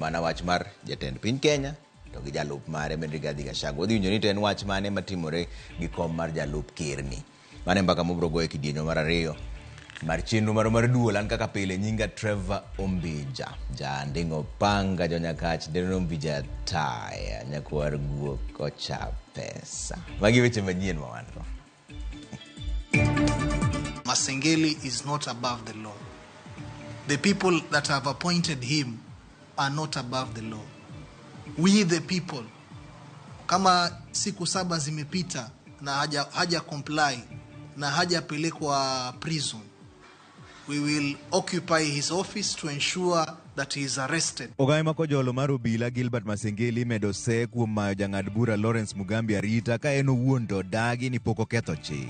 mana wach mar jatend piny Kenya to gi jalup mare ma en Rigathi Gachagua. Wadhi winjo ni to en wach mane matimore gi kom mar jalup kerni. Mano e mbaka mobro goyo e kidienyo mar ariyo mar chenro marwa mar duol. An kaka pile nyinga Trevor Ombija, ja nding'o panga jonyakach Deno Ombija taya nyakwar guok ocha pesa. Magi weche manyien ma wan go. Masengeli is not above the law. The people that have appointed him are not above the law. We the people, kama siku 7 zimepita na haja comply na hajapelekwa prison, we will occupy his office to ensure that he is arrested. Ogaye ma kojolo mar obila Gilbert Masengeli imedo see kuom mayo jang'ad bura Lawrence Mugambi arita ka en owuon to odagi ni pok oketho chik.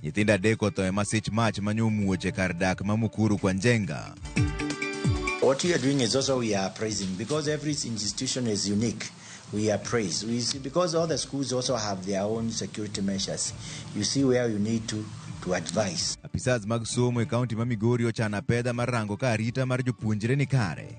Nyithindo 3 otho e masich mach manyo omuoch e kar dak ma Mukuru kwa Njenga. What we are doing is also we are appraising, because every institution is unique. We appraise. We see, because all the schools also have their own security measures. You see where you need to advise. Apisas mag somo e kaunti ma Migori ochano apedha mar rango ka arita mar jopuonjre ni kare.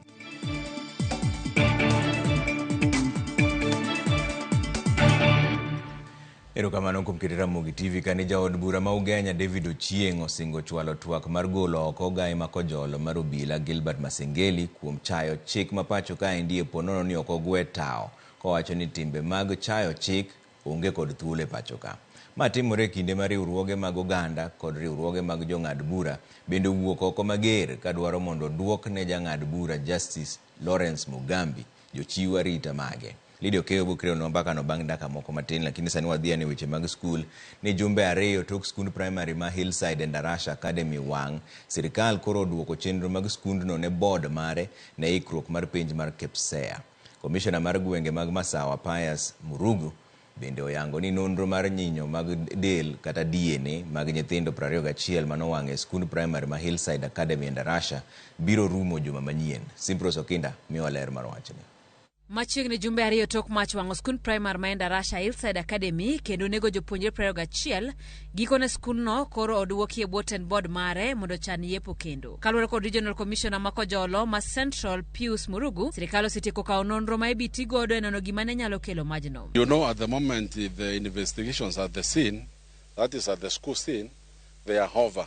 Erokamano kuom keto Ramogi TV kane jaod bura ma Ugenya David Ochieng' osingo chwalo twak mar golo oko ogaye ma kojolo mar obila Gilbert Masengeli kuom chayo chik ma pacho kaendi e ponono ni ok ogwe tawo, kowacho ni timbe mag chayo chik onge kod thuolo e pacho ka. Ma timore e kinde ma riwruoge mag oganda kod riwruoge mag jong'ad bura bende owuok oko mager ka dwaro mondo duok ne jang'ad bura Justice Lawrence Mugambi jochiw arita mage. Lydia Okeyo biro kelo mbaka no bang' dakika moko matin, lakini sani wadhi ane weche mag skul. Ni jumbe 2 tok skund primary ma Hillside and Arasha Academy wang', sirikal koro oduoko chenro mag skundno ne board mare ne ikruok mar penj mar KPSEA. Komishona mar gwenge mag Masawa Pius Murugu bende oyango ni nonro mar nyinyo mag del kata DNA mag nyithindo 21 manowang' e skund primary ma Hillside Academy and Arasha biro rumo juma manyien. Simpros Okinda miwa ler mar wachni. Machiegni jumbe 2 tok mach wang'o skund primary ma Endarasha Hillside Academy kendo nego jopuonjre 21, gikone skundno koro oduoki e bwo tend board mare mondo chan yepo kendo. Kaluwore kod Regional Commissioner ma Kojolo ma Central Pius Murugu, sirikal osetieko kawo nonro ma ibiro godo e nono gima ne nyalo kelo majno. At the moment the investigations at the scene, that is at the school scene, they are over.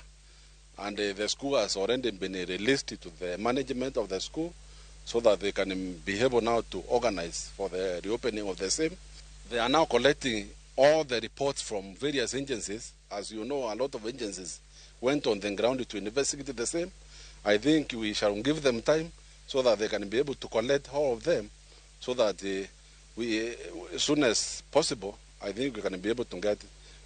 And the school has already been released to the management of the school so that they can be able now to organize for the reopening of the same. They are now collecting all the reports from various agencies. As you know, a lot of agencies went on the ground to investigate the same. I think we shall give them time so that they can be able to collect all of them so that as soon as possible, I think we can be able to get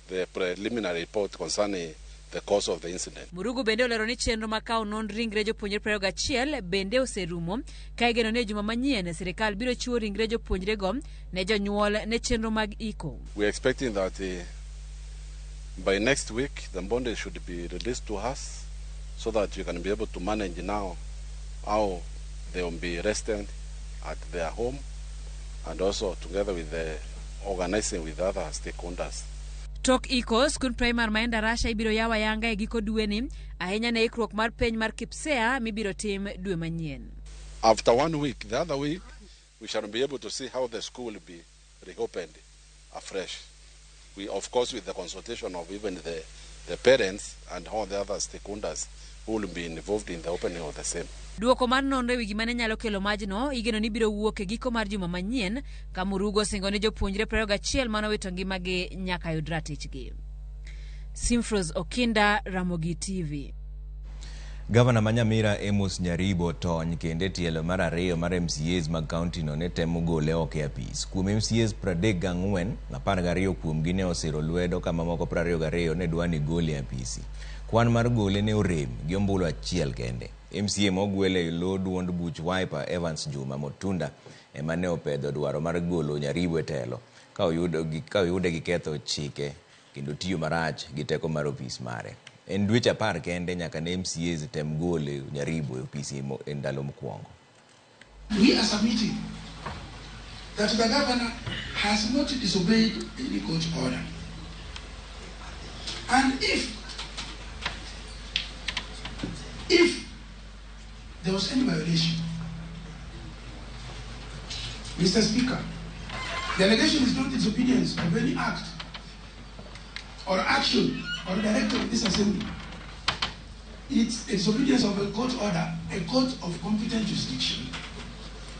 the preliminary report concerning the cause of the incident. Murugu bende olero ni chenro mar kawo nond ringre jopuonjre 21 bende oserumo, ka igeno ni e juma manyien sirikal biro chiwo ringre jopuonjrego ne jonyuol ne chenro mag iko. We are expecting that by next week the body should be released to us so that we can be able to manage now how they will be rested at their home and also together with the organizing with other stakeholders. Tok iko skund primary ma Endarasha ibiro yaw ayanga e giko dweni, ahinya ne ikruok mar penj mar KPSEA mibiro tim dwe manyien. After 1 week, the other week, we shall be able to see how the school will be reopened afresh. We, of course, with the consultation of even the parents and all the other stakeholders who will be involved in the opening of the same. Duoko mar nonro ewi gima ne nyalo kelo majno igeno ni biro wuok e giko mar juma manyien, ka Murugu osingo ni jopuonjre 21 manowito ngimagi nyaka yud ratichgi. Simfros Okinda, Ramogi TV. Gavana ma Nyamira Amos Nyaribo tony kendo e tielo mar 2 mar MCAs mag kaunti no ne temo gole oko e apis. Kuom MCAs 34, 12 kuomgi ne osiro lwedo ka mamoko 22 ne dwa ni gole e apisi. Kwan mar gole ne orem gi ombulu achiel kende. MCA mogwel e lo duond buch Wiper Evans Juma Motunda ema ne opedho dwaro mar golo Nyaribo e telo ka oyude gi ketho chike kendo tiyo marach gi teko mar ofis mare. En dweche 10 kende nyaka ne MCAs tem gole Nyaribo e ofisi e ndalo mokwongo. We are submitting that the governor has not disobeyed any court order. And if there was any violation, Mr. Speaker, the allegation is not disobedience of any act or action or directive of this assembly. It's disobedience of a court order, a court of competent jurisdiction.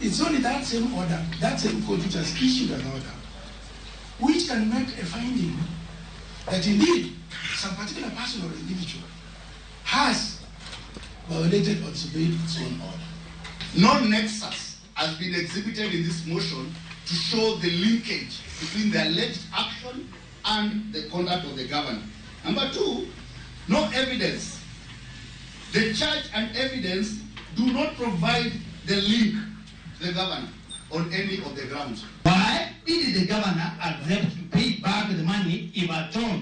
It's only that same order, that same court which has issued an order, which can make a finding that indeed some particular person or individual has violated or disobeyed its own order. No nexus has been exhibited in this motion to show the linkage between the alleged action and the conduct of the governor. Number two, no evidence. The charge and evidence do not provide the link to the governor on any of the grounds. Why did the governor accept to pay back the money if at all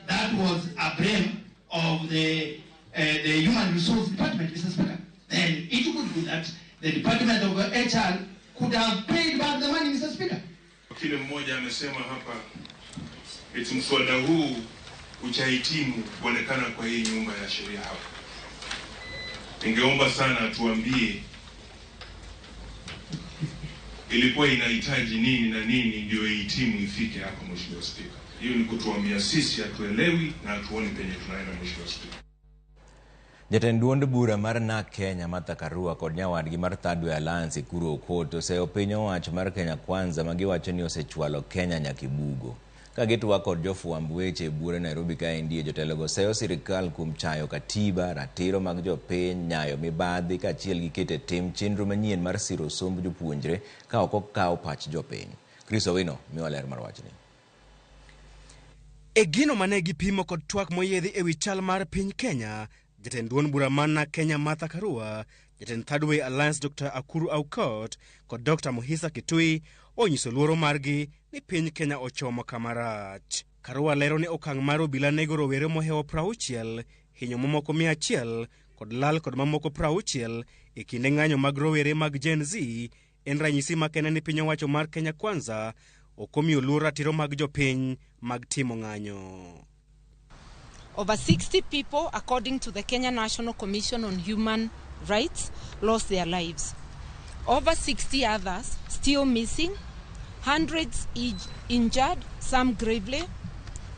that was a blame of the Human Resource Department, Mr. Speaker? Then it could be that the Department of HR could have paid back the money, Mr. Speaker. Wakili mmoja amesema hapa eti mswada huu uchahitimu kuonekana kwa hii nyumba ya sheria hapa. Ningeomba sana tuambie ilikuwa inahitaji nini na nini ndio ihitimu ifike hapa, Mheshimiwa Spika. Hiyo ni kutuambia sisi hatuelewi na hatuoni penye tunaenda, Mheshimiwa Spika. Jatend duond bura mar NARC Kenya Martha Karua kod nyawadgi mar Third Way Alliance Ekuru Aukot oseyo piny owacho mar Kenya Kwanza ma giwacho ni osechwalo Kenya nyaka e bugo. Ka gitwak kod jofwamb weche e buore Nairobi kaendi, jotelogo seyo sirikal kuom chayo katiba, ratiro mag jopiny, nyayo mibadhi kaachiel gi keto e tim chenro manyien mar siro somb jopuonjre ka ok okaw pach jopiny. Chris Owino miwa ler mar wachni. E gino mane gipimo kod twak moyiedhi ewi chal mar piny Kenya, jatend duond bura mar NARC Kenya Martha Karua, jatend Third Way Alliance Dr. Akuru Aukot kod Dr. Muhisa Kitui onyiso luoro margi ni piny Kenya ochomo kama rach. Karua lero ni okang' mar obila nego rowere mohewo 60, hinyo mamoko 100 kod lal kod mamoko 60 e kinde ng'anyo mag rowere mag Gen Z en ranyisi makende ni piny owacho mar Kenya Kwanza ok omiyo luor ratiro mag jopiny mag timo ng'anyo. Over 60 people, according to the Kenya National Commission on Human Rights, lost their lives. Over 60 others still missing, hundreds injured, some gravely,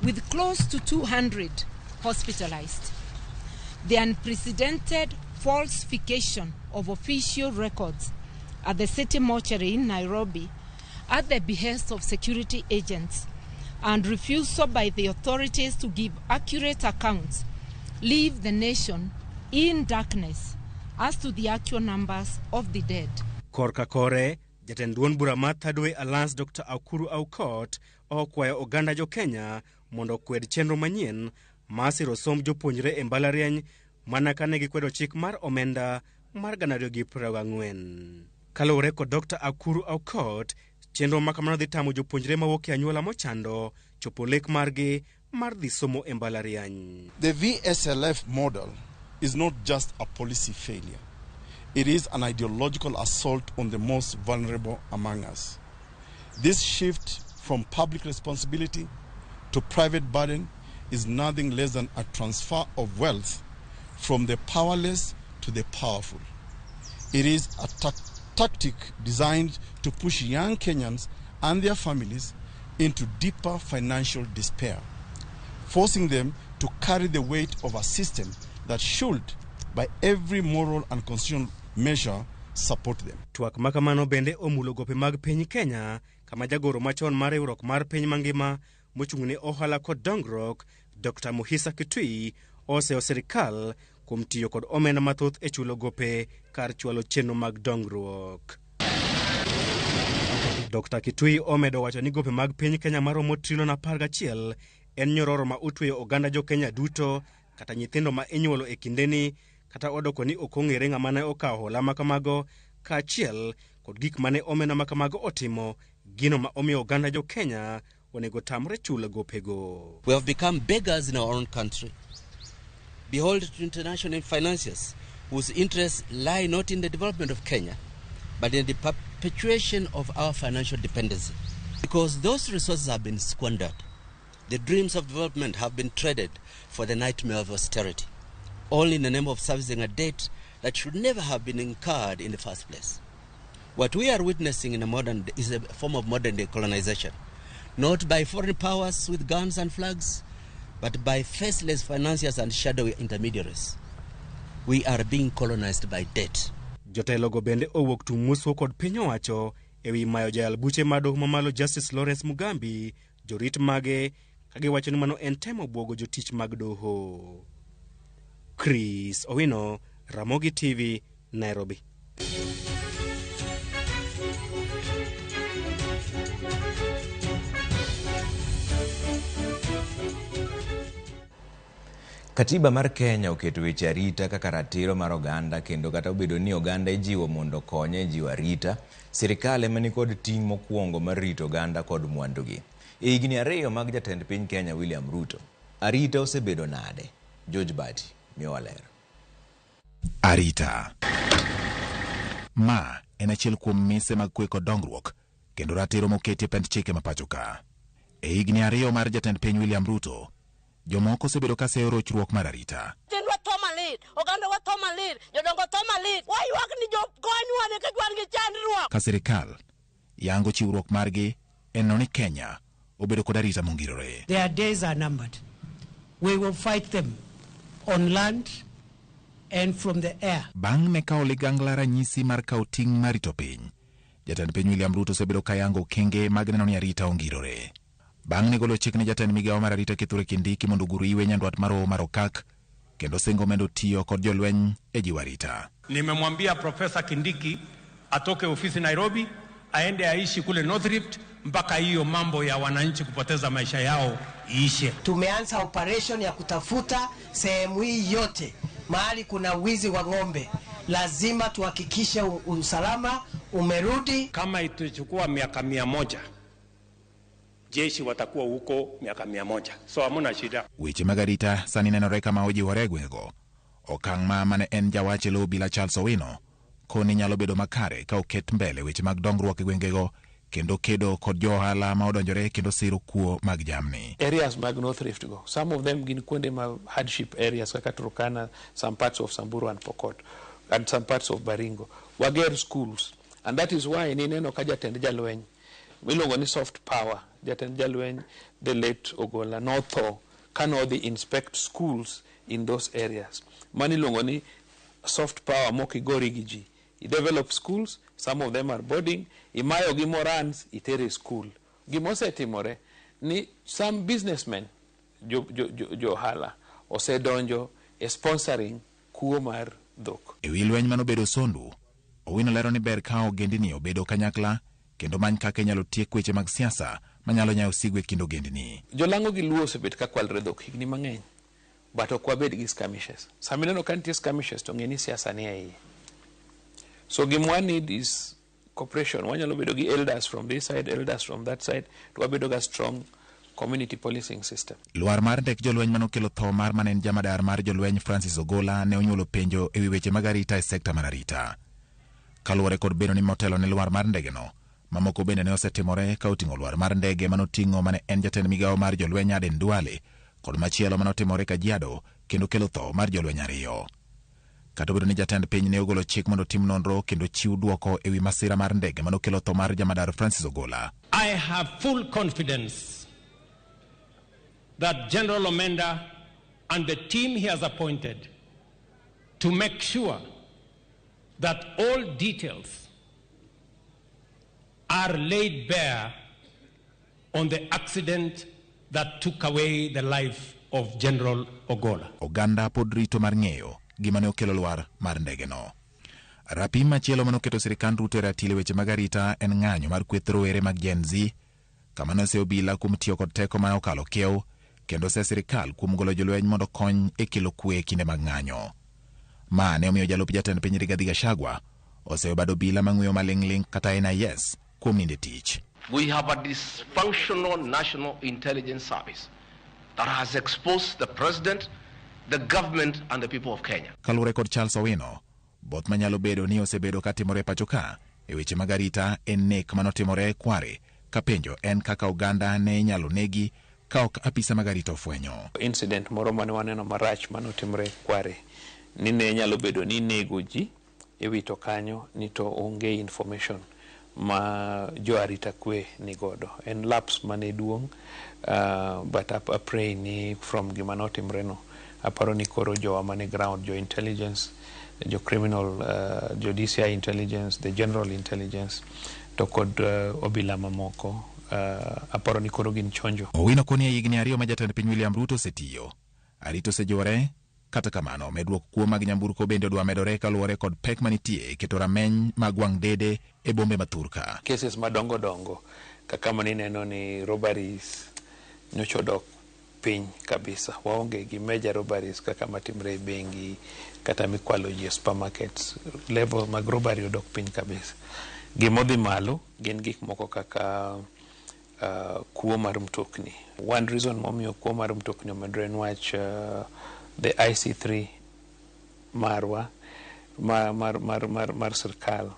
with close to 200 hospitalized. The unprecedented falsification of official records at the city mortuary in Nairobi at the behest of security agents and refusal by the authorities to give accurate accounts leave the nation in darkness as to the actual numbers of the dead. Korka kore, jatend duond bura mar Third Way Alliance Dr. Akuru Aukot okwayo oganda jo Kenya mondo okwed chenro manyien mar siro somb jopuonjre e mbalariany mana kane gikwedo chik mar omenda mar 2024. Kaluwore kod Dr. Akuru Aukot, chenro ma kamano dhi tamo jopuonjre mawuok e anyuola mochando chopo lek margi mar dhi somo e mbalariany. The VSLF model is not just a policy failure. It is an ideological assault on the most vulnerable among us. This shift from public responsibility to private burden is nothing less than a transfer of wealth from the powerless to the powerful. It is a tactic designed to push young Kenyans and their families into deeper financial despair, forcing them to carry the weight of a system that should, by every moral and constitutional measure, support them. Twak makamano bende omulo gope mag piny Kenya, kama jagoro machon mar riwruok mar piny mangima mochung'ne ohala kod dongruok, Dr. Muhisa Kitui, oseyo sirikal kuom tiyo kod omenda mathoth e chulo gope kar chwalo chenro mag dongruok. Dr. Kitui omedo wacho ni gope mag piny Kenya maromo trilion 11 en nyororo ma otweyo oganda jo Kenya duto, kata nyithindo ma inyuolo e kindeni, kata odoko ni ok ong'ere ng'ama ne okawo hola makamago, kaachiel kod gik mane omenda makamago otimo, gino ma omiyo oganda jo Kenya onego tamre chulo gopego. We have become beggars in our own country. Behold to international financiers whose interests lie not in the development of Kenya, but in the perpetuation of our financial dependency. Because those resources have been squandered. The dreams of development have been traded for the nightmare of austerity, all in the name of servicing a debt that should never have been incurred in the first place. What we are witnessing in a modern is a form of modern day colonization, not by foreign powers with guns and flags, but by faceless financiers and shadowy intermediaries. We are being colonized by debt. Jotelogo bende owuok tung' muswo kod piny owacho ewi mayo jayal buche mar doho mamalo Justice Lawrence Mugambi jorit mage ka giwacho ni mano en temo bwogo jotich mag doho. Chris Owino, Ramogi TV, Nairobi. Katiba mar Kenya oketo weche arita kaka ratiro mar oganda kendo kata obedo ni oganda ijiwo mondo okonye e jiwo arita, sirikal ema nikod ting' mokwongo mar rito oganda kod mwandugi. E higni 2 mag jatend piny Kenya William Ruto, arita osebedo nade? George Bati miyowa ler. Arita. Ma en achiel kuom mise mag kwe kod dongruok kendo ratiro moketi e pend chike ma pacho ka. E higni 2 mar jatend piny William Ruto, jomoko osebedo ka seyo rochruok mar arita. Nyithindwa tho malit, oganda wa tho malit, jodongo tho malit. Waywak ni jokonywa nikech wan gi chandruok. Ka sirikal yango chiwruok margi en neno ni Kenya obedo kod arita mongirore. Their days are numbered. We will fight them on land and from the air. Bang' ne kawo ligangla ranyisi mar kawo ting' mar rito piny, jatend piny William Ruto osebedo ka yango okenge mag neno ni arita ongirore. Bang' ne golo chik ne jatend migawo mar arita Kithure Kindiki mondo ogur iwe nyandwat mar Hoho mar Okak kendo singo medo tiyo kod jolweny e jiwo arita. Nimemwambia Profesa Kindiki atoke ofisi Nairobi aende aishi kule North Rift mpaka hiyo mambo ya wananchi kupoteza maisha yao iishe. Tumeanza operation ya kutafuta sehemu hii yote mahali kuna wizi wa ng'ombe. Lazima tuhakikishe usalama umerudi. Kama itachukua miaka 100, jeshi watakuwa huko miaka 100. So hamuna shida. Weche mag arita sani nenore kama ojiwore e gwengego. Okang' ma mane en jawach e lo obila Charles Owino koni nyalo bedo makare ka oket mbele weche mag dongruok e gwengego kendo kedo kod jo ohala ma odonjore kendo siro kuo mag jamni. Areas mag North Rift go, some of them gin kuonde ma hardship areas kaka Turkana, some parts of Samburu and Pokot, and some parts of Baringo. Wager schools, and that is why nineno ka jatend jalweny miluongo ni soft power, jatend jalweny the late Ogola notho kanodhi inspect schools in those areas. Mano iluongo ni soft power mokigori gi ji. I develop schools, some of them are boarding, imayo gi morans, itere school. Gimosetimore ni some businessmen, jo ohala, osedonjo e sponsoring kuo mar dhok. E wi lweny manobedo Sondu, Owino lero ni ber ka ogendini obedo kanyakla kendo many kaka inyalo tiek weche mag siasa manyalo nyayo sigu e kind ogendini. Jolang'o gi Luo osebet ka kwalre dhok higni mang'eny, but ok wabed gi skirmishes. Sama ineno ka nitie skirmishes to ng'e ni siasa ni e iye. So gima need is cooperation. Wanyalo bedo gi elders from this side, elders from that side, to wabedo ga strong community policing system. Lwar mar ndek jolweny manokelo tho mar mane en jamadar mar jolweny Francis Ogola ne onyuolo penjo ewi weche mag arita e sekta mar arita. Kaluwore kod bedo ni motelo ne lwar mar ndegeno, mamoko bende ne osetimore ka oting'o lwar mar ndege manoting'o mane en jatend migawo mar jolweny Aden Duale kod machielo manotimore Kajiado kendo kelo tho mar jolweny 2. Kata obedo ni jatend piny ne ogolo chik mondo tim nonro kendo chiw dwoko ewi masira mar ndege manokelo tho mar jamadar Francis Ogola. I have full confidence that General Omenda and the team he has appointed to make sure that all details are laid bare on the accident that took away the life of General Ogola. Oganda pod rito mar ng'eyo gima ne okelo lwar mar ndegeno. Rapim machielo manoketo sirikand Ruto e ratil e weche mag arita en ng'anyo mar kweth rowere mag Gen Z, kama ne oseyo obila kuom tiyo kod teko ma okalo kiew kendo ose sirikal kuom golo jolweny mondo okony e kelo kwe e kinde mag ng'anyo. Ma ne omiyo jalup jatend piny Rigathi Gachagua oseyo bad obila mang'weyo maling'ling' kata NIS kuom nindo e tich. We have a dysfunctional national intelligence service that has exposed the president, the government and the people of Kenya. Kaluwore kod Charles Owino, both manyalo bedo ni osebedo katimore pacho ka e weche mag arita en nek manotimore Kware, ka penjo en kaka oganda ne inyalo negi ka ok apisa mag arita ofwenyo. Incident moro mane waneno marach manotimore Kware ni ne nyalo bedo ni nego ji iwito kanyo ni to onge information ma jo arita kwe ni godo. En lapse mane duong', but I pray ni from gima notimre no, aparo ni koro jowa mane ground, jo intelligence, jo criminal, jo DCI intelligence, the general intelligence, to kod obila mamoko, aparo ni koro gin chonjo. Owino koni e higni 2 ma jatend piny William Ruto osetiyo, arita osejiwore. Kata kamano, medruok kuo mag nyamburko bende odwa medore kaluwore kod pek manitie e keto rameny mag wang' dede e bombe ma thurka. Cases madongo dongo kaka manineno ni robberies nyocha odok piny kabisa. Waonge gi major robberies kaka matimre e bengi kata mikwalo ji e supermarkets. Level mag robbery odok piny kabisa. Gimodhi malo gin gik moko kaka kuo mar mtokni. One reason momiyo kuo mar mtokni omedore en wach the IC3 marwa mar sirkal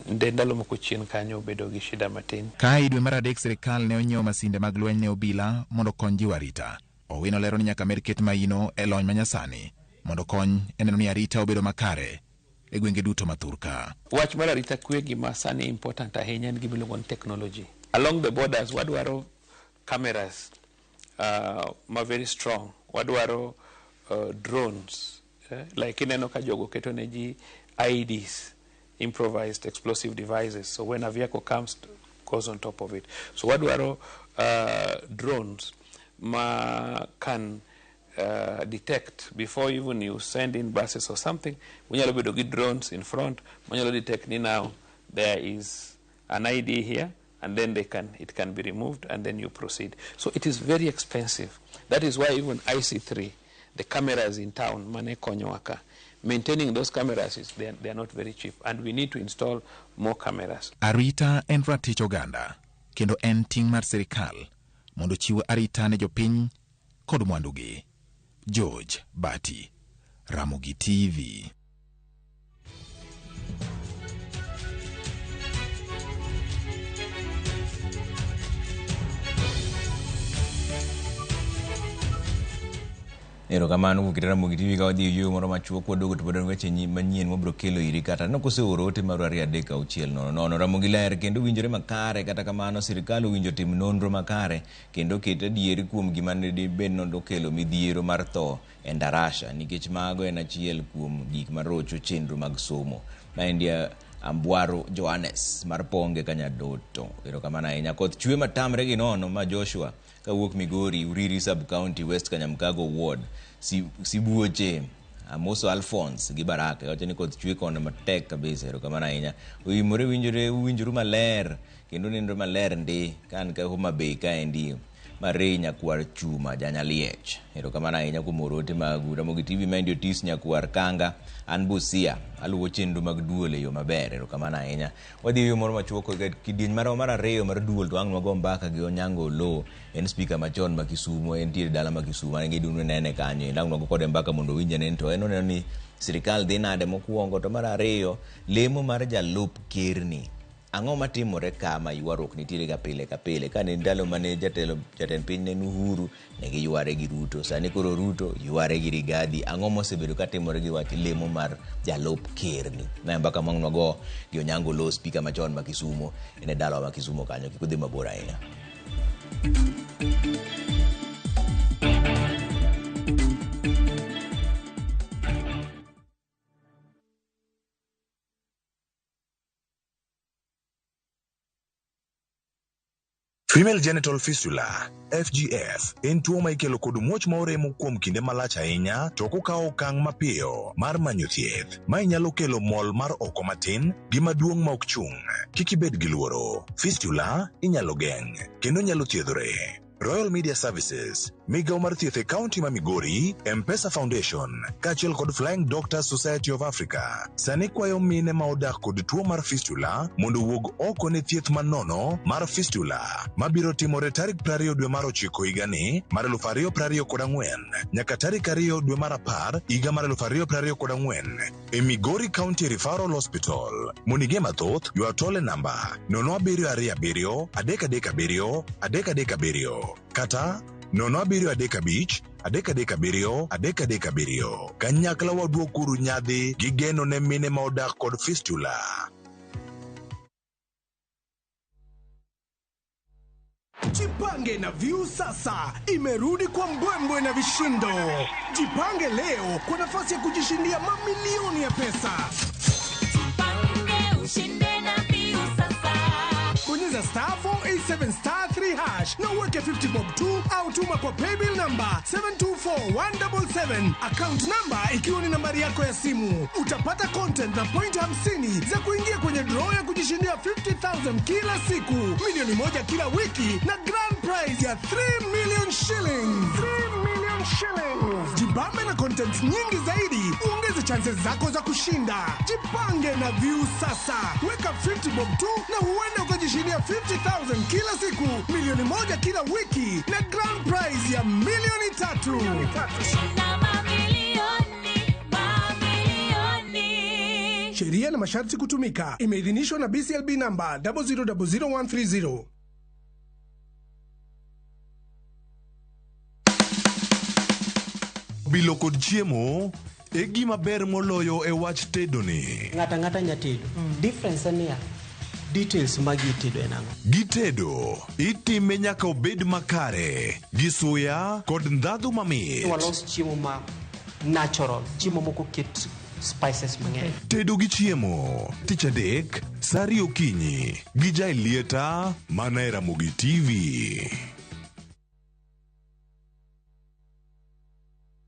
nde ndalo moko chien kanyo obedo gi shida matin. Ka e dwe mar 3 sirikal ne onyiewo masinde mag lweny ne obila mondo okony jiwo arita. Owino lero ni nyaka med ket maino e lony manyasani mondo okony e neno ni arita obedo makare e gwenge duto ma thurka. Wach mar arita kwe gima sani important ahinya en gima iluongo ni technology. Along the borders wadwaro cameras ma very strong, wadwaro drones, like ineno ka jogo keto ne ji IEDs, improvised explosive devices, so when a vehicle comes, goes on top of it. So wadwaro drones ma can detect before even you send in buses or something. Unyalo bedo gi drones in front, unyalo detect ni now there is an ID here, and then it can be removed, and then you proceed. So it is very expensive. That is why even IC3, the cameras in town, mane konyowa ka, maintaining those cameras, is they are not very cheap, and we need to install more cameras. Arita en ratich oganda, kendo en ting' mar sirikal mondo ochiw arita ne jopiny kod mwandugi. George Bati, Ramogi TV. Erokamano kuom keto Ramogi TV ka wadhi e yueyo moro machuok waduogo to pod wan weche manyien mwabiro kelo iri kata nokoseoro ote mar 2 3 6 0 0. Ramogi ler kendo winjore makare, kata kamano sirikal owinjo tim nonro makare kendo ket adieri kuom gima ne dibed nokelo midhiero mar tho e Ndarasha, nikech mago en achiel kuom gik marocho chenro mag somo. Maendi Ambwaro Johannes mar Ponge Kanyadoto. Erokamano ahinya. Koth chwe matamre gi nono ma Joshua kawuok Migori, Uriri Sub County, West Kanyamkago Ward, Sibuoche, Amoso Alphonse gi Baraka. Wacho ni koth chwe kono matek kabisa. Erokamano ahinya. Oimore winjore uwinjoru maler kendo nenre maler ndi ka an ka Homa Bay kaendi. Marei Nyakwar Chuma Janyaliech. Erokamano ahinya kuom oro ote magu. Ramogi TV maendi Otis Nyakwar Kanga, an Busia, aluwo chenro mag duol e yo maber. Erokamano ahinya. Wadhi e yo moro machuok e kidieny marwa mar 2 mar duol to ang' wago mbaka gi Onyango Oloo, en speaker machon ma Kisumo, entiere dala ma Kisumo, an gi dunu nene kanyo. Ang' wago kode mbaka mondo owinj ane to en oneno ni sirikal dhi nade mokwongo, to mar 2 lemo mar jalup kerni. Ang'o matimore ka ma ywaruok nitiere ga pile ka pile? Ka ne ndalo mane jatend piny ne en Uhuru, ne giyware gi Ruto. Sani koro Ruto yware gi Rigathi. Ang'o mosebedo katimore gi wach lemo mar jalup kerni? Ma mbaka ma wago gi Onyango Oloo, speaker machon ma Kisumo, en e dalawa ma Kisumo kanyo. Kik udhi mabor ahinya. Female genital fistula, FGF, en tuo ma ikelo kod muoch ma oremo kuom kinde malach ahinya to ok okawo okang' mapiyo mar manyo thieth. Mae nyalo kelo mol mar oko matin gi maduong' ma ok chung'. Kik ibed gi luoro. Fistula inyalo geng' kendo nyalo thiedhore. Royal Media Services, migawo mar thieth e kaunti ma Migori, M-Pesa Foundation, kaachiel kod Flying Doctors Society of Africa, sani kwayo mine ma odak kod tuo mar fistula mondo owuog oko ne thieth manono mar fistula mabiro timore tarik 20 dwe mar 9 higani mar 2024 nyaka tarik 2 dwe mar 10 higa mar 2024 e Migori County Referral Hospital. Mondo mathoth, ywa tol e namba 0727 337 337 kata 0735 337 337. Kanyakla waduokuru nyadhi gi geno ne mine ma odak kod fistula. Jipange na Viusasa imerudi kwa mbwembwe na vishindo. Jipange leo kwa nafasi ya kujishindia mamilioni ya pesa. Jipange ushinde na Viusasa. Bonyeza star 487 star 3 hash na uweke 50 bob 2 au tuma kwa paybill number 724177, account number ikiwa ni nambari yako ya simu. Utapata content na point 50 za kuingia kwenye draw ya kujishindia 50,000 kila siku, milioni 1 kila wiki na grand prize ya 3 million shillings. 3 million shillings. Jibambe na content nyingi zaidi, uongeze chances zako za kushinda. Jipange na Viusasa, weka 50 bob tu na huenda ukajishindia 50,000 kila siku, milioni 1 kila wiki na grand prize ya milioni 3. Shinda mamilioni, mamilioni. Sheria na masharti kutumika. Imeidhinishwa na BCLB namba 0000130. Bilo kod chiemo e gima ber moloyo e wach tedoni. Ng'ato ang'ata nya tedo. Difference en niya, details mag tedo en ang'o? Gitedo, itime nyaka obed makare, gi suya kod ndhadhu mamit. Walos chiemo ma natural, chiemo mok oket spices mang'eny. Tedo gi chiemo, tich adek, sa 2 okinyi, gi Jaelieta, mana e Ramogi TV.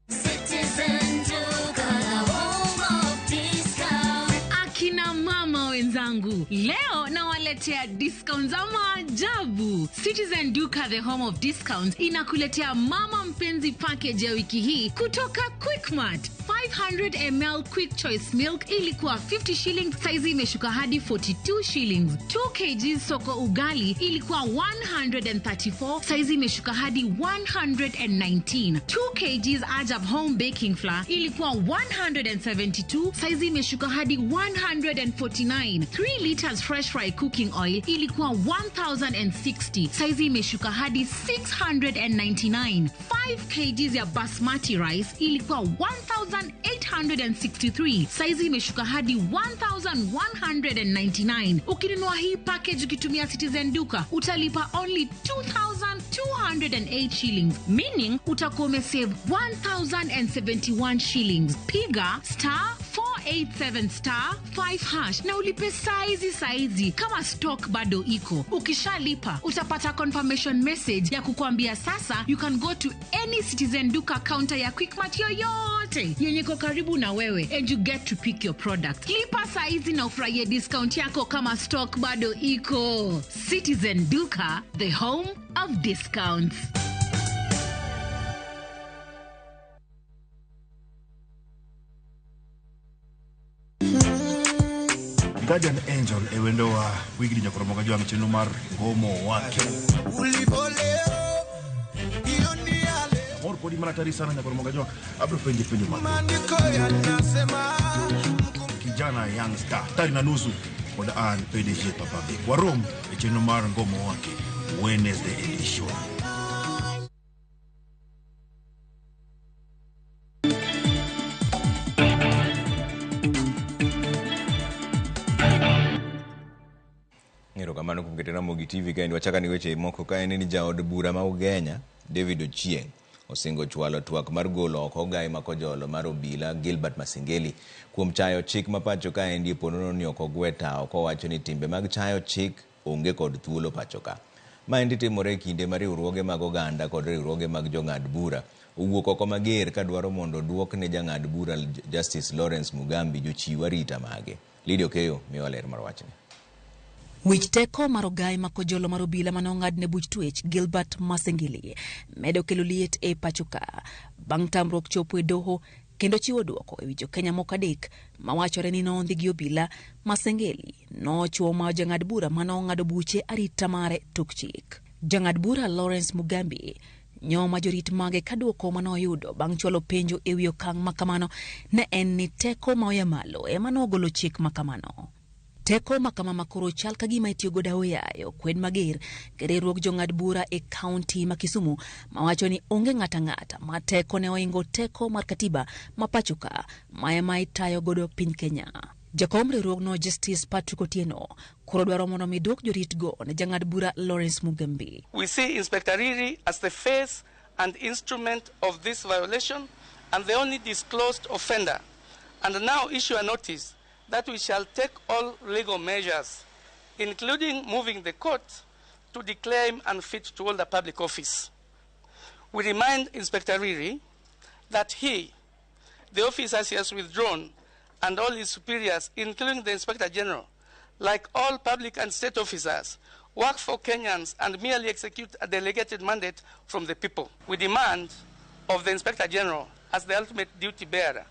Citizen Duka, the home of discount. Akina mama wenzangu, leo nawaletea discount za maajabu. Citizen Duka, the home of discounts, inakuletea mama mpenzi package ya wiki hii kutoka Quickmart. 500 ml Quick Choice Milk ilikuwa 50 shillings, saizi imeshuka hadi 42 shillings. 2 kg soko ugali ilikuwa 134, saizi imeshuka hadi 119. 2 kg Ajab Home Baking Flour ilikuwa 172, saizi imeshuka hadi 149. 3 liters fresh fry cooking oil ilikuwa 1060, saizi imeshuka hadi 699. 5 kg ya basmati rice ilikuwa 1863, saizi imeshuka hadi 1199. Ukinunua hii package ukitumia Citizen Duka utalipa only 2208 shillings, meaning utakuwa umesave 1071 shillings. Piga star 487 star 5 hash na ulipe saizi saizi kama stock bado iko. Ukishalipa utapata confirmation message ya kukuambia sasa you can go to any Citizen Duka counter ya Quickmart yoyote yenye iko karibu na wewe and you get to pick your product. Lipa saizi na ufurahie discount yako kama stock bado iko. Citizen Duka, the home of discounts. Guardian Angel e wendowa wigni nyakoromoga jwang' chenro mar ngomo wake. Amor kodi maratari sana nyakoromoga jwang', abro penje penjo mathoth. Kijana young star tari na nusu kod an PDG Papa Big. Warom e chenro mar ngomo wake Wednesday edition. Erokamano kuom keto Ramogi TV kaendi. Wachako ni weche moko ka en ni jaod bura ma Ugenya David Ochieng osingo chwalo twak mar golo oko ogai ma kojolo mar obila Gilbert Masengeli kuom chayo chik ma pacho kaendi e ponono ni ok ogwe tawo, kowacho ni timbe mag chayo chik onge kod thuolo pacho ka. Maendi timore e kinde ma riwruoge mag oganda kod riwruoge mag jong'ad bura owuok oko mager kadwaro mondo oduok ne jang'ad bura Justice Lawrence Mugambi jochiw arita mage. Lydia Okeyo miyowa ler mar wachni. Wich teko mar ogai ma kojolo mar obila mane ong'adne buch twech Gilbert Masengeli medo kelo liet e pacho ka bang' tamruok chopo e doho kendo chiwo duoko ewi jokenya moko 3 mawachore ni nondhi gi obila. Masengeli nochuo ma jang'ad bura mane ong'ado buche arita mare tok chik. Jang'ad bura Lawrence Mugambi nyoma jorit mage ka duoko mane oyudo bang' chwalo penjo ewi okang' makamano ne en ni teko ma oya malo ema nogolo chik makamano. Teko ma kama makoro chal ka gima itiyo godo aoyaye okwed mager gi riwruog jong'ad bura e kaunti ma Kisumu mawacho ni onge ng'ata ng'ata ma teko ne oingo teko mar katiba ma pacho ka ma ema itayo godo piny Kenya. Jakom riwruogno Justice Patrick Otieno koro dwaro mondo mi duok joritgo ne jang'ad bura Lawrence Mugambi. We see Inspector Riri as the face and instrument of this violation and the only disclosed offender, and now issue a notice that we shall take all legal measures, including moving the court to declare him unfit to hold a public office. We remind Inspector Riri that he, the officers he has withdrawn, and all his superiors, including the Inspector General, like all public and state officers, work for Kenyans and merely execute a delegated mandate from the people. We demand of the Inspector General, as the ultimate duty bearer,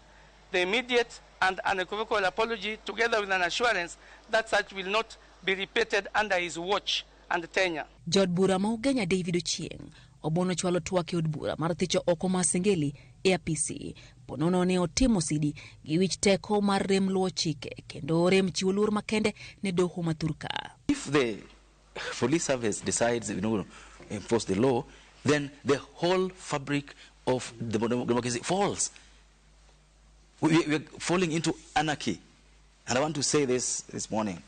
the immediate and unequivocal apology, together with an assurance that such will not be repeated under his watch and tenure. Jaod bura ma Ugenya David Ochieng obono chwalo twak e od bura mar thicho oko Masengeli e apisi ponono ne otimo sidi gi wich teko mar rem luwo chike kendo rem chiwo luor makende ne doho ma thurka. If the police service decides we don't enforce the law, then the whole fabric of the democracy falls. We are falling into anarchy. And I want to say this morning,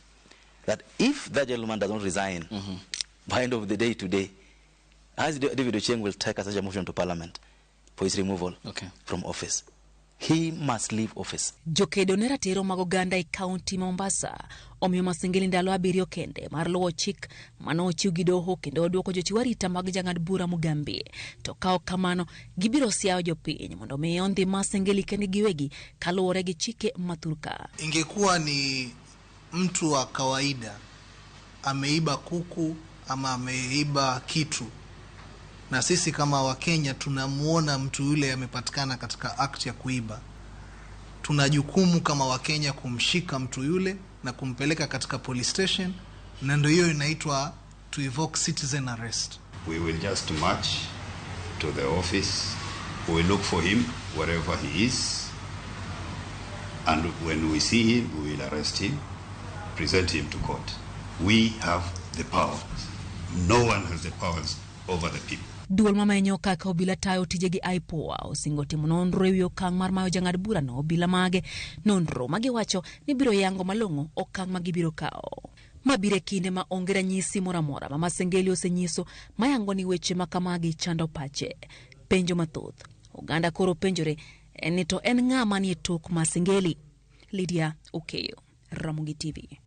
that if that gentleman does not resign by end of the day today, as David Ochieng will take such a motion to Parliament for his removal from office. He must leave office. Jokedo ne ratiro mag oganda e kaunti ma Mombasa omiyo Masengeli ndalo 7 kende mar luwo chik mane ochiw gi doho kendo oduoko jochiw arita mag jang'ad bura Mugambi. To ka ok kamano, gibiro siayo jopiny mondo mi ondhi Masengeli kendgi giwegi kaluwore gi chike ma thurka. Ingekuwa ni mtu wa kawaida ameiba kuku ama ameiba kitu, na sisi kama Wakenya tunamuona mtu yule amepatikana katika act ya kuiba, tuna jukumu kama Wakenya kumshika mtu yule na kumpeleka katika police station, na ndio hiyo inaitwa to evoke citizen arrest. We will just march to the office. We will look for him wherever he is, and when we see him, we will arrest him, present him to court. We have the powers. No one has the powers over the people. Duol mamenyo kaka obila tayo tije gi IPOA osingo timo nonro ewi okang' mar mayo jang'ad burano obila mage. Nonro magiwacho ni biro yango malong'o okang' ma gibiro kawo. Mabiro e kinde ma onge ranyisi moro amora ma Masengeli osenyiso mayango ni weche ma kamagi chando pache. Penjo mathoth oganda koro penjore ni to en ng'a manie tok Masengeli. Lydia Okeyo, Ramogi TV.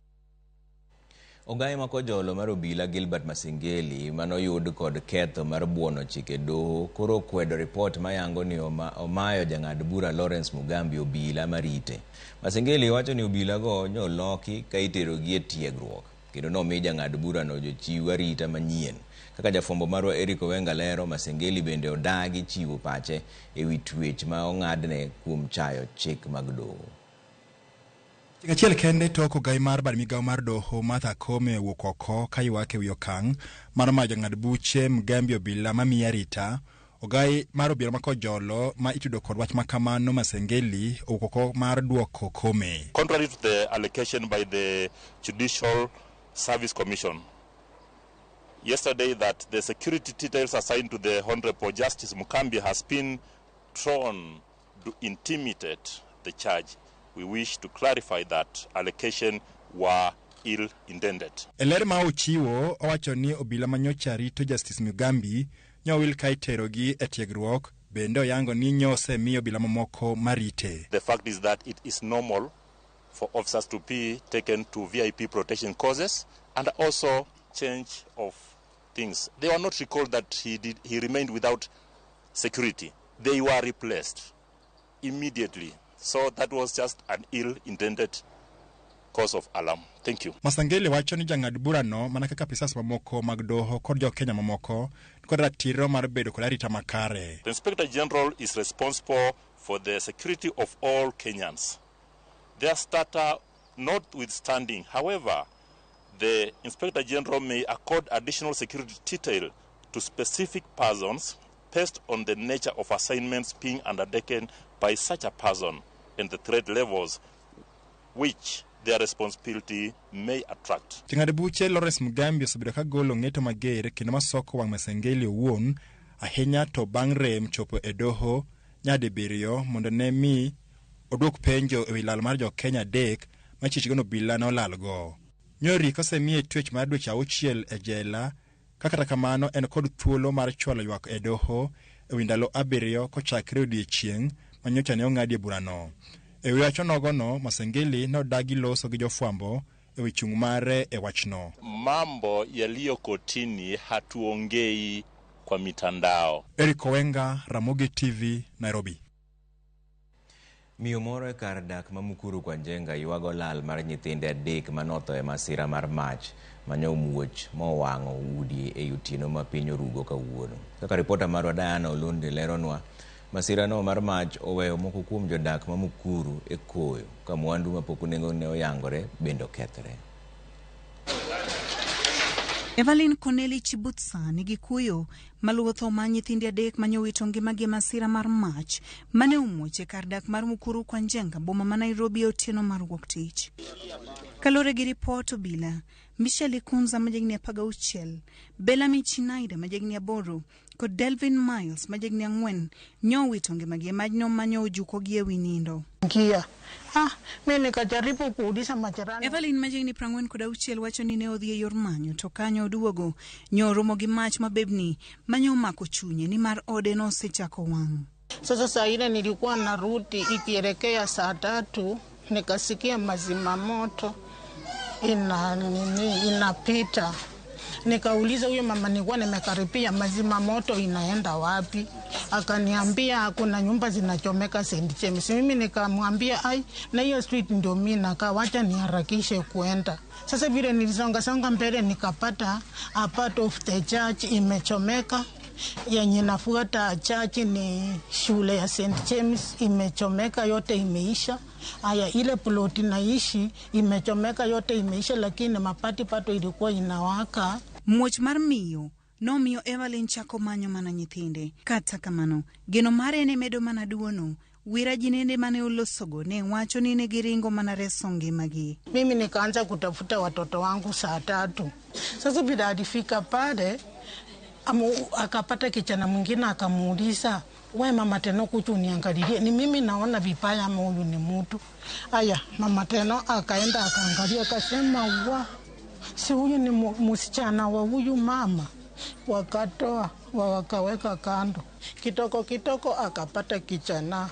Ogaye ma kojolo mar obila Gilbert Masengeli manoyud kod ketho mar buono chike doho koro kwedo ripot mayango ni omayo jang'ad bura Lawrence Mugambi obila marite. Masengeli wacho ni obila go nyoloki ka iterogi e tiegruok kendo nomi jang'ad bura no jochiw arita manyien. Kaka jafwambo marwa Eric Owenga lero, Masengeli bende odagi chiwo pache ewi twech ma ong'adne kuom chayo chik mag doho. Achiel kende tok ogai mar bad migawo mar doho Martha Koome owuok oko ka ywak ewi okang' mar mayo jang'ad buche Mugambi obila mamiye arita. Ogai mar obila ma kojolo ma itudo kod wach makamano Masengeli owuok oko mar duoko Koome. Contrary to the allocation by the Judicial Service Commission yesterday that the security details assigned to the Honorable Justice Mugambi has been thrown to intimidate the charge. We wish to clarify that allocation were ill-intended. E ler ma ochiwo, owacho ni obila manyocha rito Justice Mugambi nyowil ka iterogi e tiegruok, bende oyango ni nyosemiyo obila mamoko marite. The fact is that it is normal for officers to be taken to VIP protection courses and also change of things. They were not recalled that he remained without security. They were replaced immediately. So that was just an ill-intended cause of alarm. Thank you. Masengeli wacho ni jang'ad burano mana kaka apisas mamoko mag doho kod jo-Kenya mamoko kod ratiro mar bedo kod arita makare. The Inspector General is responsible for the security of all Kenyans. Their status notwithstanding, however, the Inspector General may accord additional security detail to specific persons based on the nature of assignments being undertaken by such a person and the threat levels which their responsibility may attract. Jang'ad buche Lawrence Mugambi osebedo ka golo ng'eto mager kendo masoko wang' Masengeli owuon ahinya to bang' rem chopo e doho nyadibiriyo mondo ne mi odwok penjo ewi lal mar jo-Kenya 3 ma chich obila nolalgo. Nyori kosemiye twech mar dweche 6 e jela ka kata kamano en kod thuolo mar chwalo ywak e doho ewi ndalo 7 kochakre odiechieng' ma nyocha ne ong'adie burano. E wi wach onogono, Masengeli nodagi loso gi jofwambo ewi chung' mare e wachno. Mambo yaliyo kotini hatuongei kwa mitandao. Eric Owenga, Ramogi TV, Nairobi. Miyo moro e kar dak ma Mukuru kwa Njenga ywago lal mar nyithinde 3 manotho e masira mar mach manyomuoch mowang'o udi e otieno ma piny orugo kawuono. Kaka ripota marwa Diana Olundi leronwa, masirano mar mach oweyo moko kuom jodak ma Mukuru e koyo ka mwandu mapok nengone oyangore bende okethre. Evelyn Corneli Chibutsa nigi kuyo maluwo tho mar nyithinde 3 manyowito ngimagi e masira mar mach mane omuoch e kar dak mar Mukuru kwa Njenga, boma ma Nairobi e otieno mar wuok tich. Kaluwore gi ripot obila, Michelle Ikunza ma jahigni 16, Bellamy Chinaida ma jahigni 8 kod Delvin Miles ma jahigni 4 nyowito ngimagi e majno manyo ojukogi ewi nindo. Ngia. Mi nikajaribu kuuliza majirani. Evelyn ma jahigni 46 wacho ni ne odhi e yor manyo to kanyo oduogo nyoromo gi mach mabebni manyo omako chunye nimar ode nosechako wang'. Sasa saa ile nilikuwa narudi ikielekea saa 3 nikasikia mazima moto inapita. Nikauliza huyo mama nilikuwa nimekaribia mazima moto inaenda wapi? Akaniambia kuna nyumba zinachomeka St. James. Mimi nikamwambia ai, na hiyo street ndio mimi nakaa, wacha niharakishe kuenda. Sasa vile nilisonga songa mbele nikapata a part of the church imechomeka. Yenye nafuata church ni shule ya St. James imechomeka yote imeisha. Aya, ile plot naishi imechomeka yote imeisha, lakini mapati pato ilikuwa inawaka. Muoch mar miyo nomiyo Evelyn chako manyo mana nyithinde. Kata kamano, geno mare ne medo mana duono. Wira jinende mane olosogo ne wacho ni ne giringo mana reso ngimagi. Mimi nikaanza kutafuta watoto wangu saa 3. Sasa bila alifika pale akapata kijana mwingine akamuuliza, we mama Teno kuchu niangalilie, ni mimi naona vibaya ama huyu ni mtu? Aya, mama Teno akaenda akaangalia akasema, wa si huyu ni msichana wa huyu mama. Wakatoa wakaweka kando. Kitoko kitoko akapata kijana.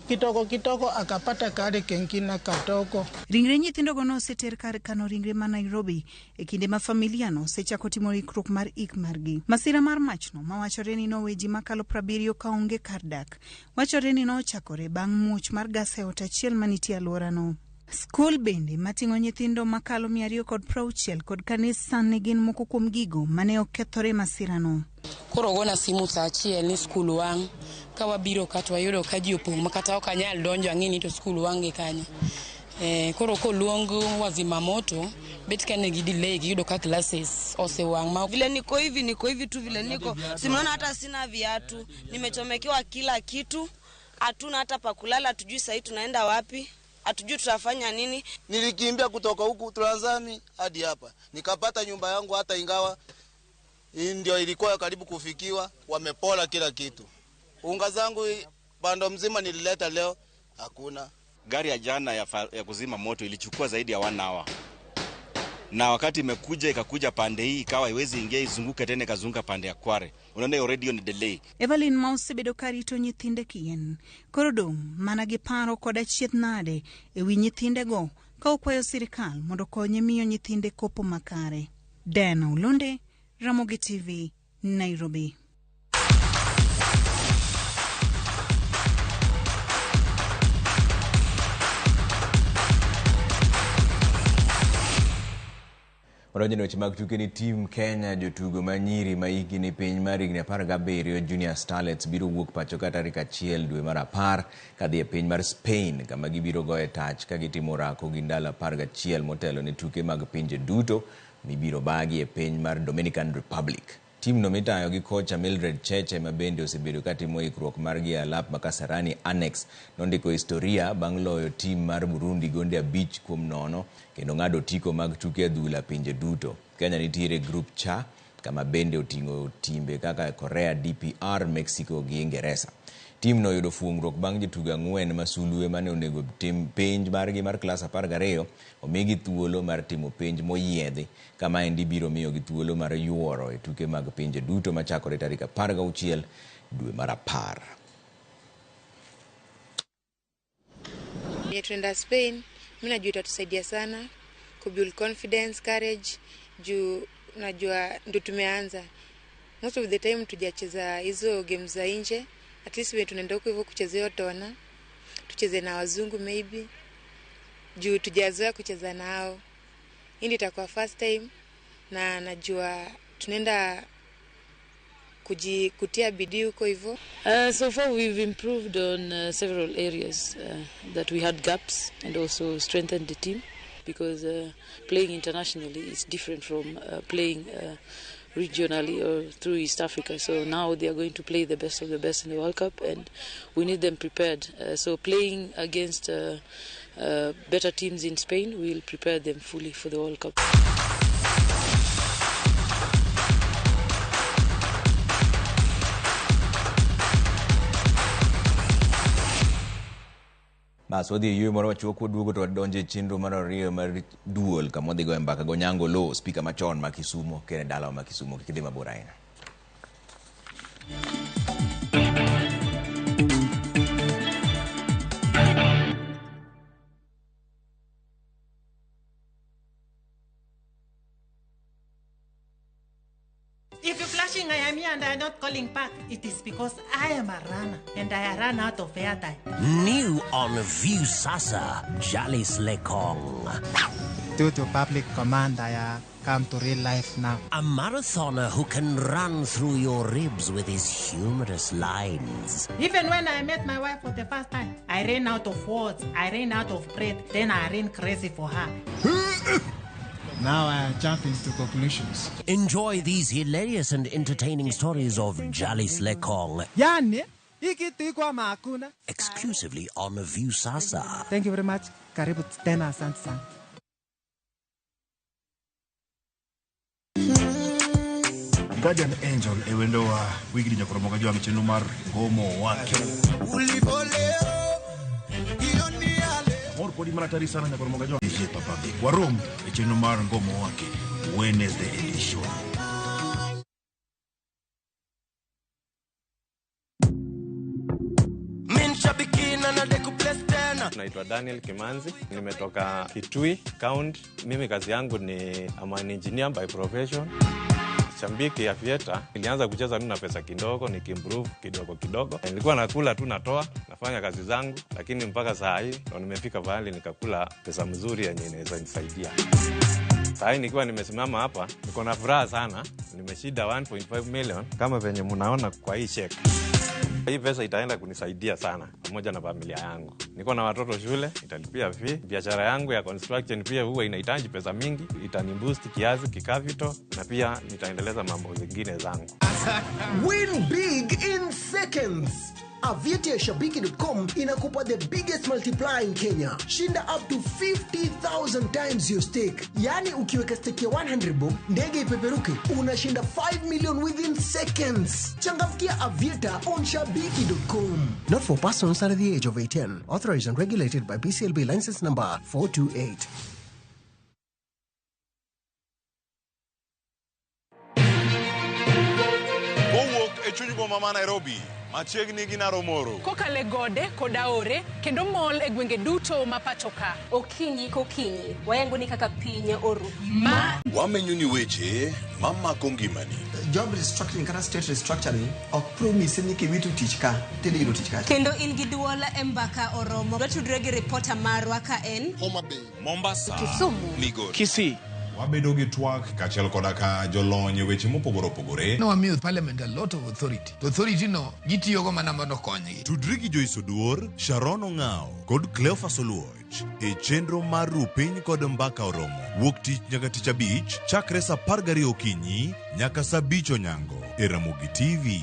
Kitoko kitoko akapata kare kengine katoko. Ringre nyithindogo noseter kar kano ringre ma Nairobi e kinde ma familia no osechako timo ikruok mar ik margi. Masira mar machno mawachore ni nowe ji makalo 70 kaonge kar dak. Wachore ni nochakore bang' muoch mar gas e ot achiel manitie alworano. Skul bende mating'o nyithindo makalo 260 kod kanisa ne gin moko kuom gigo mane okethore masirano. Koro ogona simu saa 1 ni skul wang', ka wabiro ka to wayudo ka ji opong' ma kata ok anyal donjo ang'e ni to skul wang' gi kanye. Koro koluong wazima moto bet ka ne gi delay giyudo ka classes osewang' ma vile niko hivi tu vile niko, simnaona hata sina viatu, nimechomekewa kila kitu, hatuna hata pa kulala, hatujui sasa tunaenda wapi, hatujui tutafanya nini. Nilikimbia kutoka huku Tanzania hadi hapa, nikapata nyumba yangu, hata ingawa ndio ilikuwa karibu kufikiwa, wamepola kila kitu. Unga zangu bando mzima nilileta leo hakuna. Gari ya jana ya kuzima moto ilichukua zaidi ya 1 hour. Na wakati imekuja ikakuja pande hii ikawa haiwezi ingia, izunguke tena ikazunguka pande ya Kware. Unaona already on delay. Evelyn ma osebedo karito nyithinde kien. Koro dong' mana gi paro kod achiedh nade ewi nyithindego ka okwayo sirikal mondo okonye miyo nyithinde kopo makare. Diana Olonde, Ramogi TV, Nairobi. Odonjo ne weche mag tuke ni team Kenya jotugo ma nyiri ma hikgi ni piny mar higni 17 Junior Starlets biro wuok pacho ka tarik 1 dwe mar 10 kadhi e piny mar Spain kama gibiro goye tach ka gitimo orako gi ndalo 11 motelo ne tuke mag pinje duto mibiro bagi e piny mar Dominican Republic. Timno mitayo gi kocha Mildred Cheche ma bende osebedo katimo ikruok margi e alap ma Kasarani Annex nondiko historia bang' loyo tim mar Burundi gonde 5-0 kendo ng'ado otiko mag tuke adhula pinje duto. Kenya nitiere e grup C kama bende oting'o timbe kaka Korea, DPR, Mexico gi Ingeresa. Timno oyudo fuongruok bang' jotugo 4 ma sulwe mane onego tim penj margi mar klas 12 omigi thuolo mar timo penj moyiedhi kama endi biro miyogi thuolo mar yuoro e tuke mag pinje duto machakore tarik 16 dwe mar 10. Yenye tunaenda Spain, mimi najua itatusaidia sana kubuild confidence, courage juu najua ndo tumeanza. Most of the time tujacheza hizo games za nje. At least when tunaenda huko hivyo kucheza hiyo tona, tucheze na wazungu maybe. Juu tujazoea kucheza nao. Hii ndio itakuwa first time na najua tunaenda kutia bidii huko hivyo. So far we've improved on several areas that we had gaps and also strengthened the team because playing internationally is different from playing regionally or through East Africa. So now they are going to play the best of the best in the World Cup and we need them prepared. So playing against better teams in Spain will prepare them fully for the World Cup. Bas wadhi e yueyo moro machuok waduogo to wadonjo e chenro mar ariyo mar duol kama wadhi goyo mbaka gi Onyango Oloo, spika machon ma Kisumo kendo e dalawa ma Kisumo. Kik idhi mabor ahinya. If you're flashing I am here and I am not calling back, it is because I am a runner and I run out of airtime. New on Viusasa, Jalis Lekong. Due to public command, I come to real life now. A marathoner who can run through your ribs with his humorous lines. Even when I met my wife for the first time, I ran out of words, I ran out of breath, then I ran crazy for her. Now I jump into conclusions. Enjoy these hilarious and entertaining stories of Jalis Lekong. Yani, ikitu kwa makuna. Exclusively on Viusasa. Thank you very much. Karibu tena, asante sana. Guardian Angel e wendo wa wigni nyakoromoga jwang' chenro mar Ngomo Wake. Mor kodi maratari sana nyakoromoga jwang' DJ Papa Big. Warom e chenro mar Ngomo Wake Wednesday edition. Naitwa Daniel Kimanzi, nimetoka Kitui County. Mimi kazi yangu ni I'm an engineer by profession. Shambiki ya Aviator, nilianza kucheza tu na pesa kidogo, nikiimprove kidogo kidogo. Nilikuwa nakula tu natoa, nafanya kazi zangu, lakini mpaka saa hii ndo nimefika pahali nikakula pesa mzuri yenye inaweza nisaidia. Saa hii nikiwa nimesimama hapa, niko na furaha sana. Nimeshinda 1.5 million kama venye mnaona kwa hii check. Hii pesa itaenda kunisaidia sana pamoja na familia yangu. Niko na watoto shule, italipia fee. Biashara yangu ya construction pia huwa inahitaji pesa mingi, itaniboost kiasi kikavito na pia nitaendeleza mambo zingine zangu. Win big in seconds. Aviator Shabiki.com inakupa the biggest multiplier in Kenya. Shinda up to 50,000 times your stake. Yani ukiweka stake ya 100 bob, ndege ipeperuke, unashinda 5 million within seconds. Changamkia Aviator on Shabiki.com. Not for persons under the age of 18. Authorized and regulated by BCLB license number 428. Kowuok e chuny boma ma Nairobi, machiegni gi Naromoro. Kokale gode kod aore kendo mol e gwenge duto ma pacho ka. Okinyi kokinyi, wayango ni kaka piny oru. Ma wamenyo ni weche mamako ngimani. Job restructuring kata state restructuring ok promise ni kiwito tich ka tidhi yudo tich kacha. Kendo in gi duol e mbaka oromo. Watudre gi ripota marwa ka en Homa Bay, Mombasa, Kisumu, Migori, Kisii. Wabedo gi twak kaachiel koda ka jolony e weche mopogore opogore. Nowamiyo parliament a lot of authority. To authority no gitiyogo mana mondo okonygi. Tudri gi Joyce Oduor, Sharon Ong'ao kod Cleophas Oluoch. 5 e chenro mar Ru Piny kod Mbaka Oromo wuok tich nyaka tich abich chakre saa 12 okinyi nyaka saa 5 onyango e Ramogi TV.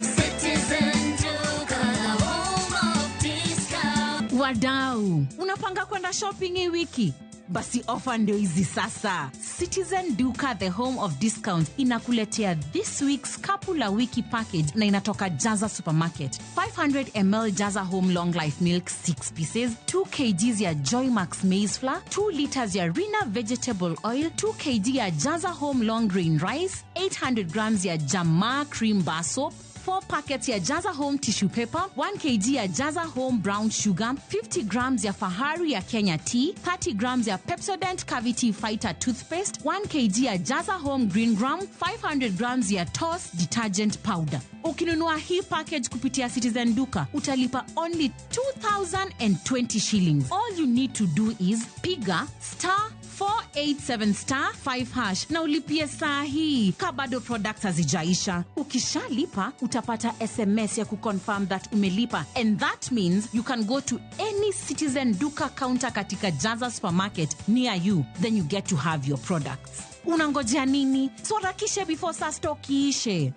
Citizen Duka, the home of discount. Wadau, unapanga kwenda shopping hii wiki? Basi ofa ndio hizi sasa. Citizen Duka, the home of discounts, inakuletea this week's kapu la wiki package na inatoka Jaza Supermarket. 500 ml Jaza Home Long Life Milk 6 pieces, 2 kgs ya Joymax maize flour, 2 liters ya Rina vegetable oil, 2 kg ya Jaza Home Long Grain Rice, 800 grams ya Jamaa cream bar soap, 4 packets ya Jaza Home tissue paper, 1 kg ya Jaza Home brown sugar, 50 grams ya Fahari ya Kenya tea, 30 grams ya Pepsodent Cavity Fighter toothpaste, 1 kg ya Jaza Home green gram, 500 grams ya Toss detergent powder. Ukinunua hii package kupitia Citizen Duka utalipa only 2020 shillings. All you need to do is piga star 487 star 5 hash na ulipie saa hii ka bado products hazijaisha. Ukishalipa utapata SMS ya kuconfirm that umelipa, and that means you can go to any Citizen Duka counter katika Jaza Supermarket near you, then you get to have your products. Unangojea nini? So harakisha before saa stock iishe.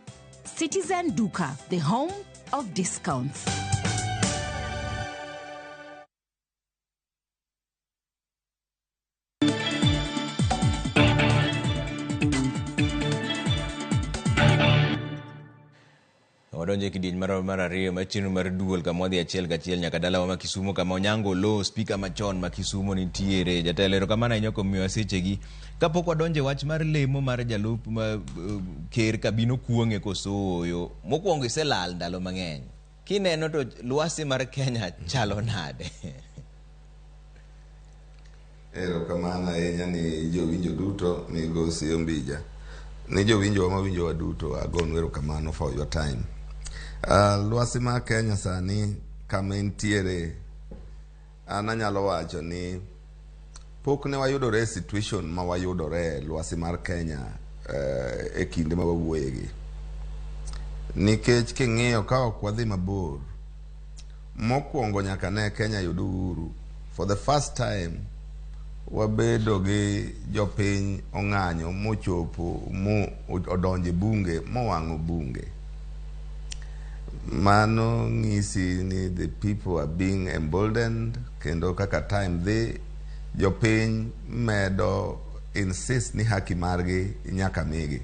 Citizen Duka, the home of discounts. Wadonjo e kidieny mar ariyo mar chenro mar duol kama wadhi achiel kachiel nyaka dalawa ma Kisumo kama Onyango Oloo, spika machon ma Kisumo nitiere. Jatelo, erokamano ahinya kuom miyowa sechegi. Kapok wadonjo e wach mar lemo mar jalup ma ker kabino kuong'e koso ooyo, mokwongo iselal ndalo mang'eny. Kineno to lwasi mar Kenya chalo nade? Erokamano ahinya ni jowinjo duto migosi Ombija. Ni jowinjo wa mawinjowa duto agonu erokamano for your time. Lwasi mar Kenya sani kama entiere, an anyalo wacho ni pok ne wayudore e situation ma wayudore e lwasi mar Kenya e kinde ma wawuoyegi. Nikech king'iyo ka ok wadhi mabor, mokwongo nyaka ne Kenya yud uhuru. For the first time wabedo gi jopiny ong'anyo mochopo mo odonjo e bunge mowang'o bunge. Mano ng'isi ni the people are being emboldened, kendo kaka time dhi, jopiny medo insist ni haki margi nyaka migi.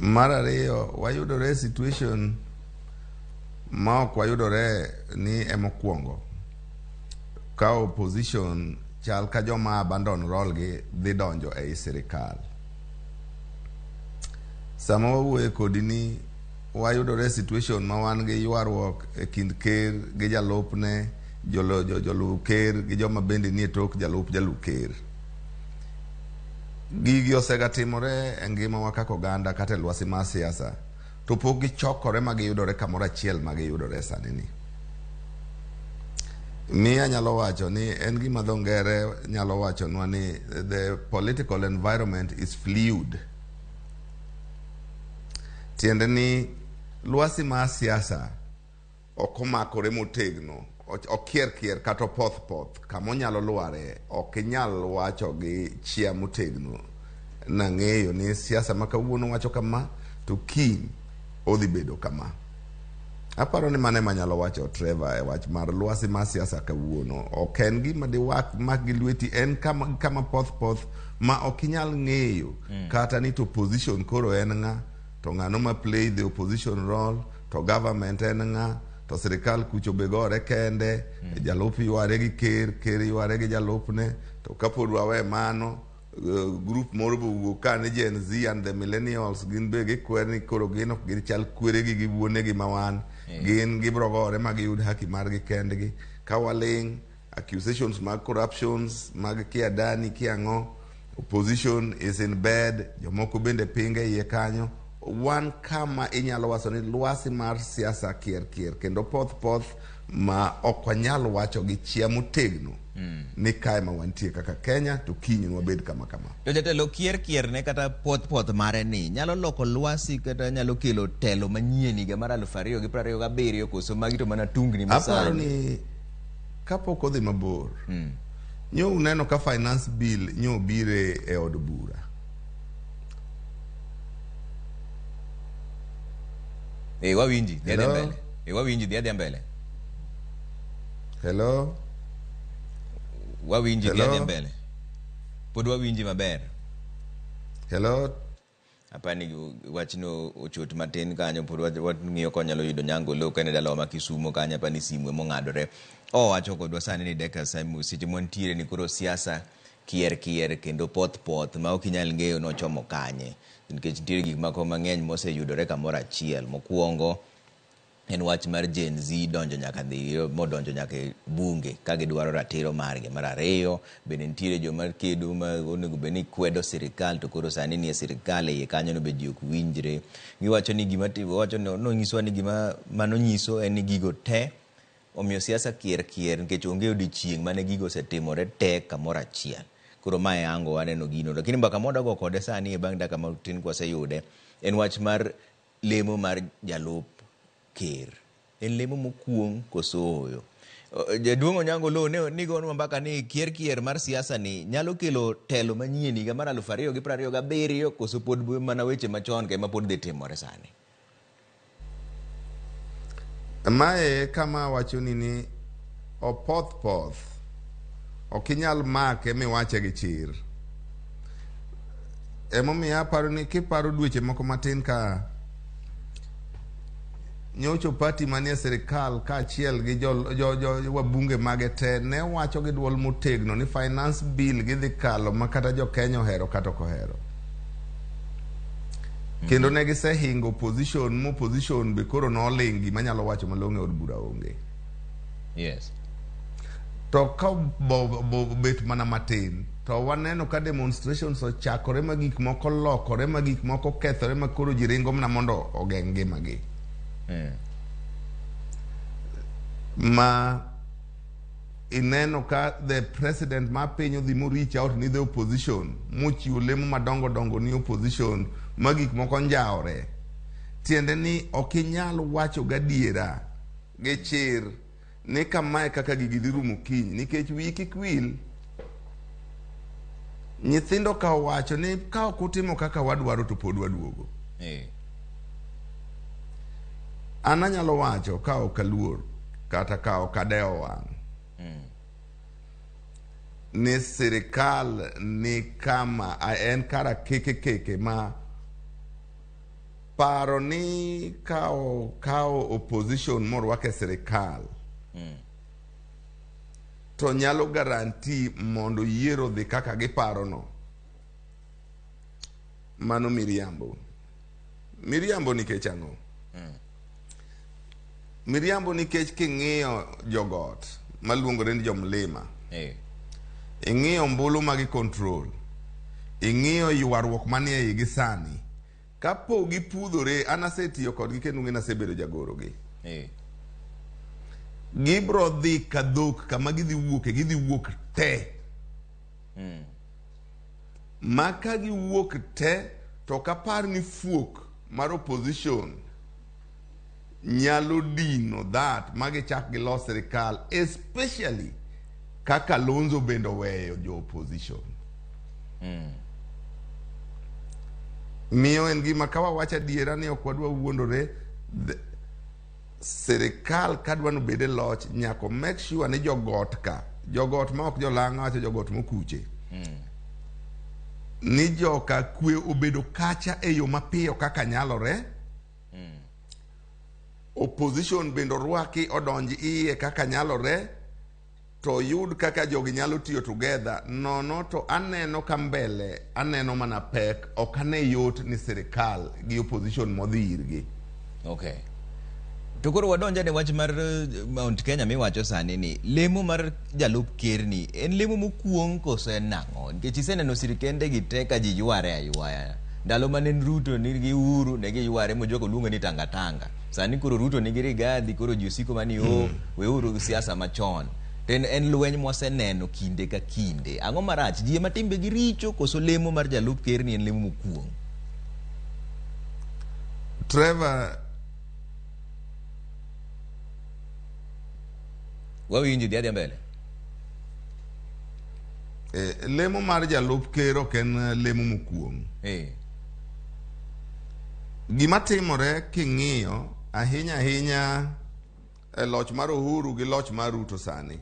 Mar ariyo, wayudore e situation ma ok wayudore ni emokwongo. Ka opposition chal ka joma abandon role gi dhi donjo ei sirikal. Sama wawuoye kodi ni wayudore e situation ma wan gi ywaruok e kind ker gi jalupne, jolup ker gi joma bende nie tok jalup jalup ker. Gigi osegatimore e ngimawa kaka oganda kata e lwasi mar siasa, to pok gichokore ma giyudore kamoro achiel ma giyudore sani ni. Mi anyalo wacho ni en gima dho ngere nyalo wachonwa ni the political environment is fluid. Tiende ni lwasi mar siasa ok omakore motegno, okier kier kata opoth poth, kama onyalo lware ok inyal wacho gi chia motegno nang'eyo ni siasa ma kawuono wacho kama to kiny odhi bedo kama. Aparo ni mano ema anyalo wacho Trevor e wach mar lwasi mar siasa kawuono. Ok en gima diwak mak gi lweti, en kama poth poth ma ok inyal ng'eyo kata ni to opposition koro en ng'a, to ng'ano ma play the opposition role, to government en ng'a, to sirikal kucho be gore kende, jalup yware gi ker, ker yware gi jalupne, to kapod wawe mano, group moro be owuok ka ni Gen Z and the millennials gin be gikwer ni koro gin ok gichal kweregi gi wuonegi ma wan, gin gibro gore ma giyud haki margi kendgi. Ka waling', accusations mag corruptions mag kia dani kia ang'o, opposition is in bed, jomoko bende pinge iye kanyo. wan kama inyalo wacho ni lwasi mar siasa kier kier kendo poth poth ma ok wanyal wacho gi chia motegno ni kae ma wantie kaka Kenya to kiny nwabed kama kama. To jatelo kier kier ne kata poth poth mare ni nyalo loko lwasi kata nyalo kelo telo manyien higa mar 2027 koso magi to mana tungni Aparo masani. ni kapok odhi mabor nyo uneno ka finance bill nyo obire e od bura. Eh, wawinji, dhi adhiya Hello? mbele. Eh, wawinji, dhi adhiya mbele. Hello? Wawinji, dhi Hello? adhiya mbele. Pod wawinji maber. Hello? Apani wachno ochot matin kanyo pod wang'iyo ka wanyalo yudo Nyango Oloo ka en e dalawa ma Kisumo kanyo apani simu emong'adore. Owacho kodwa sani ni dakika seche mwantiere ni koro siasa kier kier kendo poth poth ma ok inyal ng'eyo nochomo kanye. Nikech nitiere gik moko mang'eny moseyudore kamoro achiel. Mokwongo en wach mar Gen Z donjo nyaka dhi modonjo nyaka e bunge ka gidwaro ratiro margi. Mar ariyo bende nitiere joma kedo ma onego bed ni kwedo sirikal to koro sani nie sirikal e iye kanyo no be ji ok winjre. Giwacho ni gima wacho nonyiswa ni gima mano nyiso en ni gigo te omiyo siasa kier kier nikech onge odiochieng' mane gigo osetimore te kamoro achiel. Koro mae ango waneno gino. Lakini mbaka mwadwa kode sani e bang' dakika matin kwaseyude en wach mar lemo mar jalup ker. En lemo mokuong' koso ooyo? Jaduong' Onyango Oloo ne nigonwa mbaka ni kier kier mar siasa ni nyalo kelo telo manyien higa mar 2027 koso pod mana weche machon ka ema pod dhi timore sani. Mae kama awachoni ni opoth poth ok inyal make miwache gi chir. Emomiyo aparo ni kiparo dweche moko matin ka nyocho party manie sirikal kaachiel gi jo wabunge mage te ne wacho gi duol motegno ni finance bill gidhi kalo ma kata jo Kenya ohero kata ok ohero. Kendo ne gisehingo opposition mo opposition be koro noling' gima nyalo wacho malong'o e od bura onge. Yes. To ka obet mana matin to waneno ka demonstrations ochakore ma gik moko lokore ma gik moko kethore ma koro ji ringo mana mondo ogeng' ngimagi. Ma ineno ka the president ma piny odhi mo reach out ni the opposition mochiwo lemo madongo dongo ni opposition ma gik moko njawore. Tiende ni ok inyal wacho gadiera gi chir ni kamae kaka gigi dhi rumo kiny nikech wiyi kik wil. Nyithindo ka owacho ni ka ok utimo kaka wadwaro to pod waduogo. An anyalo wacho ka ok aluor kata ka ok adewo wang' ni sirikal ni kama en kara keke keke ma paro ni ka okawo opposition morwake e sirikal to nyalo guarantee mondo yiero dhi kaka giparo no. Mano miriambo. Miriambo nikech ang'o? Miriambo nikech king'iyo jogot maluongore ni jomlima, ing'iyo ombulu ma gi control, ing'iyo ywaruok manie igi sani, kapo gipudhore, an asetiyo kodgi kendo ng'e nasebedo jagorogi. Gibro dhi ka dhok kama gidhi wuoke, gidhi wuok te. Ma ka giwuok te, to ok apar ni fuok mar opposition nyalo dino that ma gichak gilos sirikal, especially kaka Kalonzo bende oweyo jo opposition. Miyo en gima ka wawacho adiera ni ok wadwa wuondore, sirikal kadwa nobed e loch nyaka make sure ni jogot ka, jogot ma ok jolang'o wacho jogot mokuche, ni joka kwe obedo kacha e yo mapiyo kaka nyalore. Opposition bende orwaki odonj iye kaka nyalore, to yud kaka jogi nyalo tiyo together. Nono to aneno ka mbele, aneno mana pek, ok ane yot ni sirikal gi opposition modhi irgi. Okay. To koro wadonjo ne wach mar Mount Kenya miwacho sani ni lemo mar jalup ker ni en lemo mokuong' koso en nang'o? Nikech iseneno sirikende gi te ka ji yware aywaya. Ndalo mane en Ruto nigi Uhuru ne giyware mojoko luonge ni tanga tanga. Sani koro Ruto nigi Rigathi koro ji osiko mani o weuru siasa machon. To en lweny mwaseneno kinde ka kinde. Ang'o marach? Ji ema timbegi richo koso lemo mar jalup ker ni en lemo mokuong'? Trevor Wawinji, dhi adhiya mbele. Lemo mar jalup ker ok en lemo mokuong'. Gima timore king'iyo ahinya ahinya e loch mar Uhuru gi loch mar Ruto sani.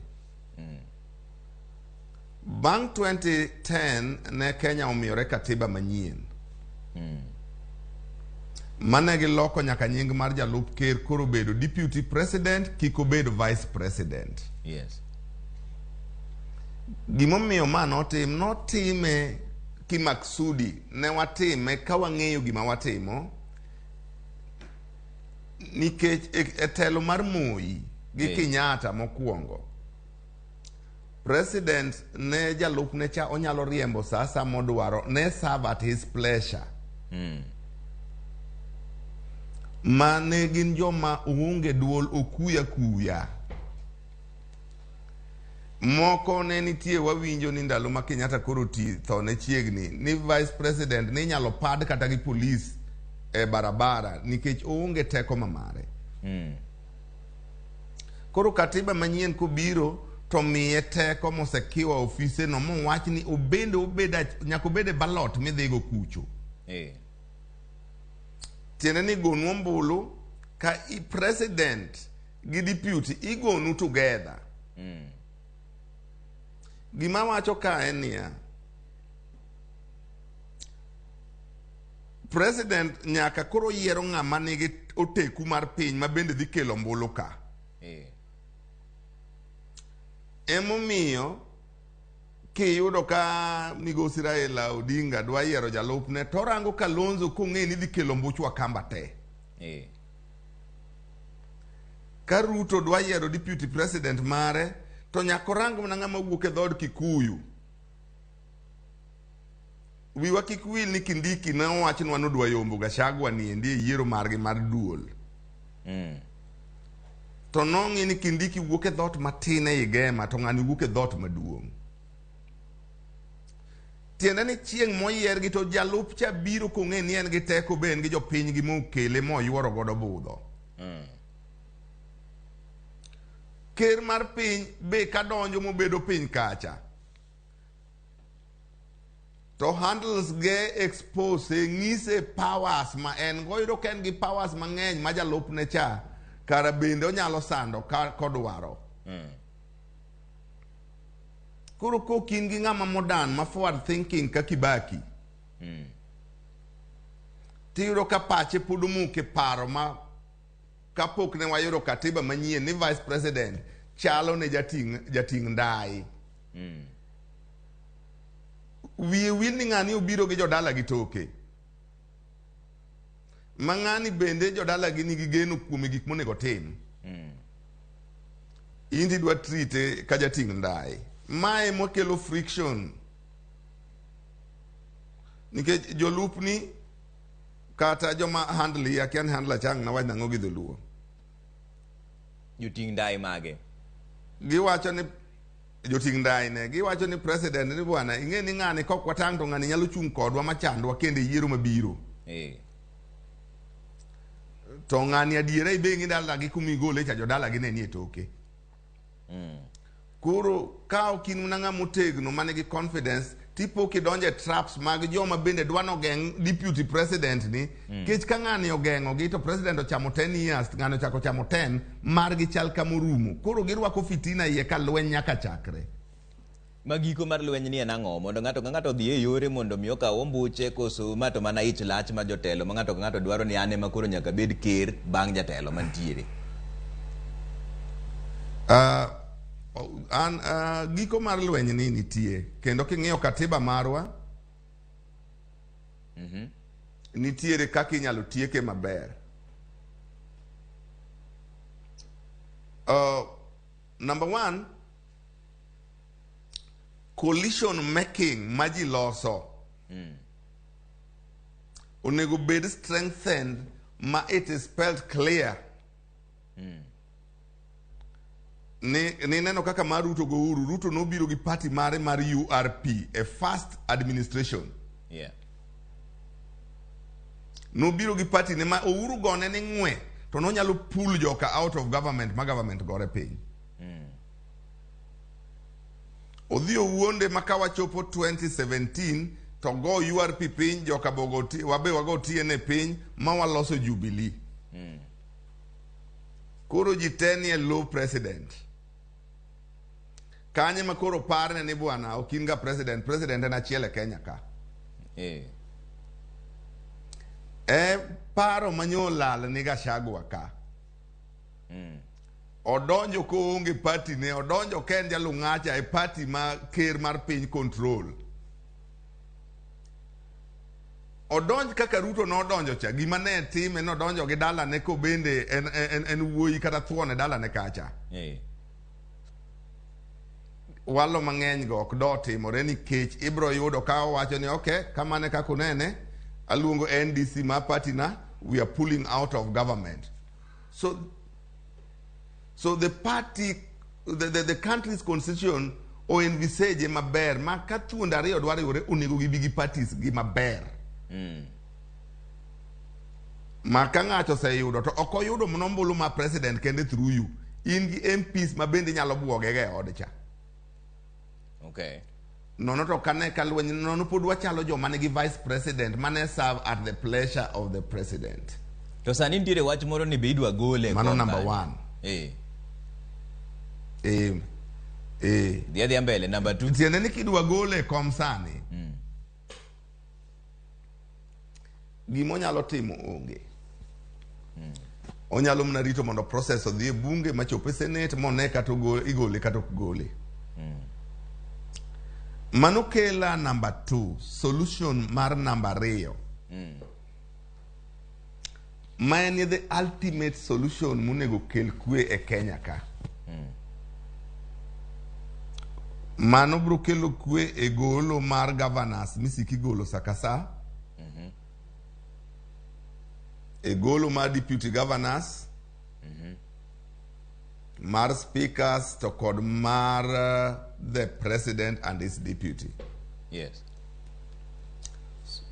Bang' 2010 ne Kenya omiyore katiba manyien. Mane giloko nyaka nying mar jalup ker koro bedo deputy president kik obed vice president. Gimomiyo ma notim, notime kimaksudi, ne watime ka wang'eyo gima watimo, nikech e telo mar Moi gi Kenyatta mokwongo, president ne jalupne cha onyalo riembo sa asaya modwaro, ne serve at his pleasure. Ma ne gin joma onge duol okuya kuya. Moko ne nitie wawinjo ni ndalo ma Kenyatta koro ti tho ne chiegni ni vice president ne inyalo pad kata gi polis e barabara nikech oonge teko mamare. Koro katiba manyien kobiro to miye teko mosekiwa ofise no mowach ni obende obed nyaka obed e ballot midhigo kucho. Tiende ni gonu ombulu ka president gi deputy igonu together. Gima wacho ka en niya, president nyaka koro yiero ng'ama nigi oteku mar piny ma bende dhi kelo ombulu ka. Emomiyo kiyudo ka migosi Raila Odinga dwa yiero jalupne to orango Kalonzo kong'e ni dhi kelo mbuch Wakamba te. Ka Ruto dwa yiero deputy president mare to nyaka orang mana ng'ama wuok e dhood Kikuyu. Wiwa kik wil ni Kindiki ne owachnwa ni odwa yombo Gachagua ni endi e yiero margi mar duol. To nong'i ni Kindiki wuok e dhoot matin ei Gema to ng'ani wuok e dhoot maduong'. Tiende ni chieng' moyiergi to jalup cha biro kong'e ni en gi teko be en gi jopiny gi mokele moyuoro godo budho. Ker mar piny be kadonjo mobedo piny kacha to handles ge expose ng'ise powers ma en go, oyudo ka en gi powers mang'eny ma jalupne cha kara bende onyalo sando ka kodwaro. Koro kok in gi ng'ama modern ma forward thinking ka Kibaki, tiyudo ka pache pod omuke paro ma kapok ne wayudo katiba manyien ni vice president chalo ne jating' ndai. Wiye wil ni ng'ani obiro gi jodala gi toke. Ma ng'ani bende jodala gi nigi geno kuome gik monego otim. In tidwa treat ka jating' ndai. Mae mokelo friction. Nikech jolupni kata joma handle akia ni handle chang' nawach nang'o gi dholuo. Joting' ndai mage? Giwacho ni joting' ndai ne giwacho ni president ni bwana ing'e ni ng'ani kok watang' to ng'ani nyalo chung' kodwa machandwa kendo e yiero mabiro. To ng'ani adiera ibe ing'i dalagi kumigole cha jodalagi ne nie toke. Koro ka ok in mana ng'ama otegno manigi confidence tipo kidonjo e traps mag joma bende dwa nogeng' deputy president ni kech ka ng'ani ogeng'o gi to president ochamo 10 years ng'ani ochako chamo 10 margi chal kamorumo. Koro girwako fitina iye ka lweny nyaka chakre. Magiko mar lweny ni en ang'o? Mondo ng'ato ka ng'ato odhi e yore mondo mi okaw ombuche koso ma to mana ich lach ma jotelo ma ng'ato ka ng'ato dwaro ni an ema koro nyaka bed ker bang' jatelo mantiere. An giko mar lweny ni nitie kendo king'iyo katiba marwa nitiere kaka inyalo tieke maber. Number one, coalition making ma ji loso. Onego bed strengthened ma it is spelled clear. Ni nineno kaka mar Ruto go Uhuru, Ruto nobiro gi party mare mar URP, a first administration. Nobiro gi party ne ma Uhuru gone ni ng'we to nonyalo pull joka out of government ma government gore piny. Odhi owuonde ma ka wachopo 2017 to go URP piny joka bogo wabe wago TNA piny ma waloso Jubilee. Koro ji te nie low president. Kanye ma koro parne ni bwana ok in ga president, president en achiel e Kenya ka. E paro manyo lal ni Gachagua ka. Odonjo koonge party ne, odonjo ka en jalung'acha e party ma ker mar piny control. Odonj kaka Ruto nodonjo cha, gima ne time nodonjo gi dalane kobende en wuoyi kata thuon e dalane kacha. Walo mang'eny go ok do timore nikech ibro yudo ka owacho ni okay, kamano e kaka unene, aluongo NDC ma party na, we are pulling out of government. So the party, the country's constitution o envisage maber ma ka thuonde ariyo dwa riwore onego gibi gi parties gi maber. Ma ka ng'ato oseyudo to ok oyudo mana ombulu ma president kende through you. In gi MPs ma bende nyalo buoge ga e ode cha. Nono to kane ka lweny nono pod wachalo joma nigi vice president mane serve at the pleasure of the president. To sani nitiere wach moro ni be idwa gole e Mano kom number kanyo. 1. Dhi adhiya mbele number 2. Tiende ni kidwa gole e kom sani. Gima onyalo timo onge. Onyalo mana rito mondo process odhi e bunge machop e senate mone kata igole kata ok gole. Mano kela number 2, solution mar number 2. Ma en the ultimate solution monego kel kwe e Kenya ka. Mano bro kelo kwe e golo mar governors misiki golo sa ka sa. E golo mar deputy governors, mar speakers to kod mar the president and his deputy.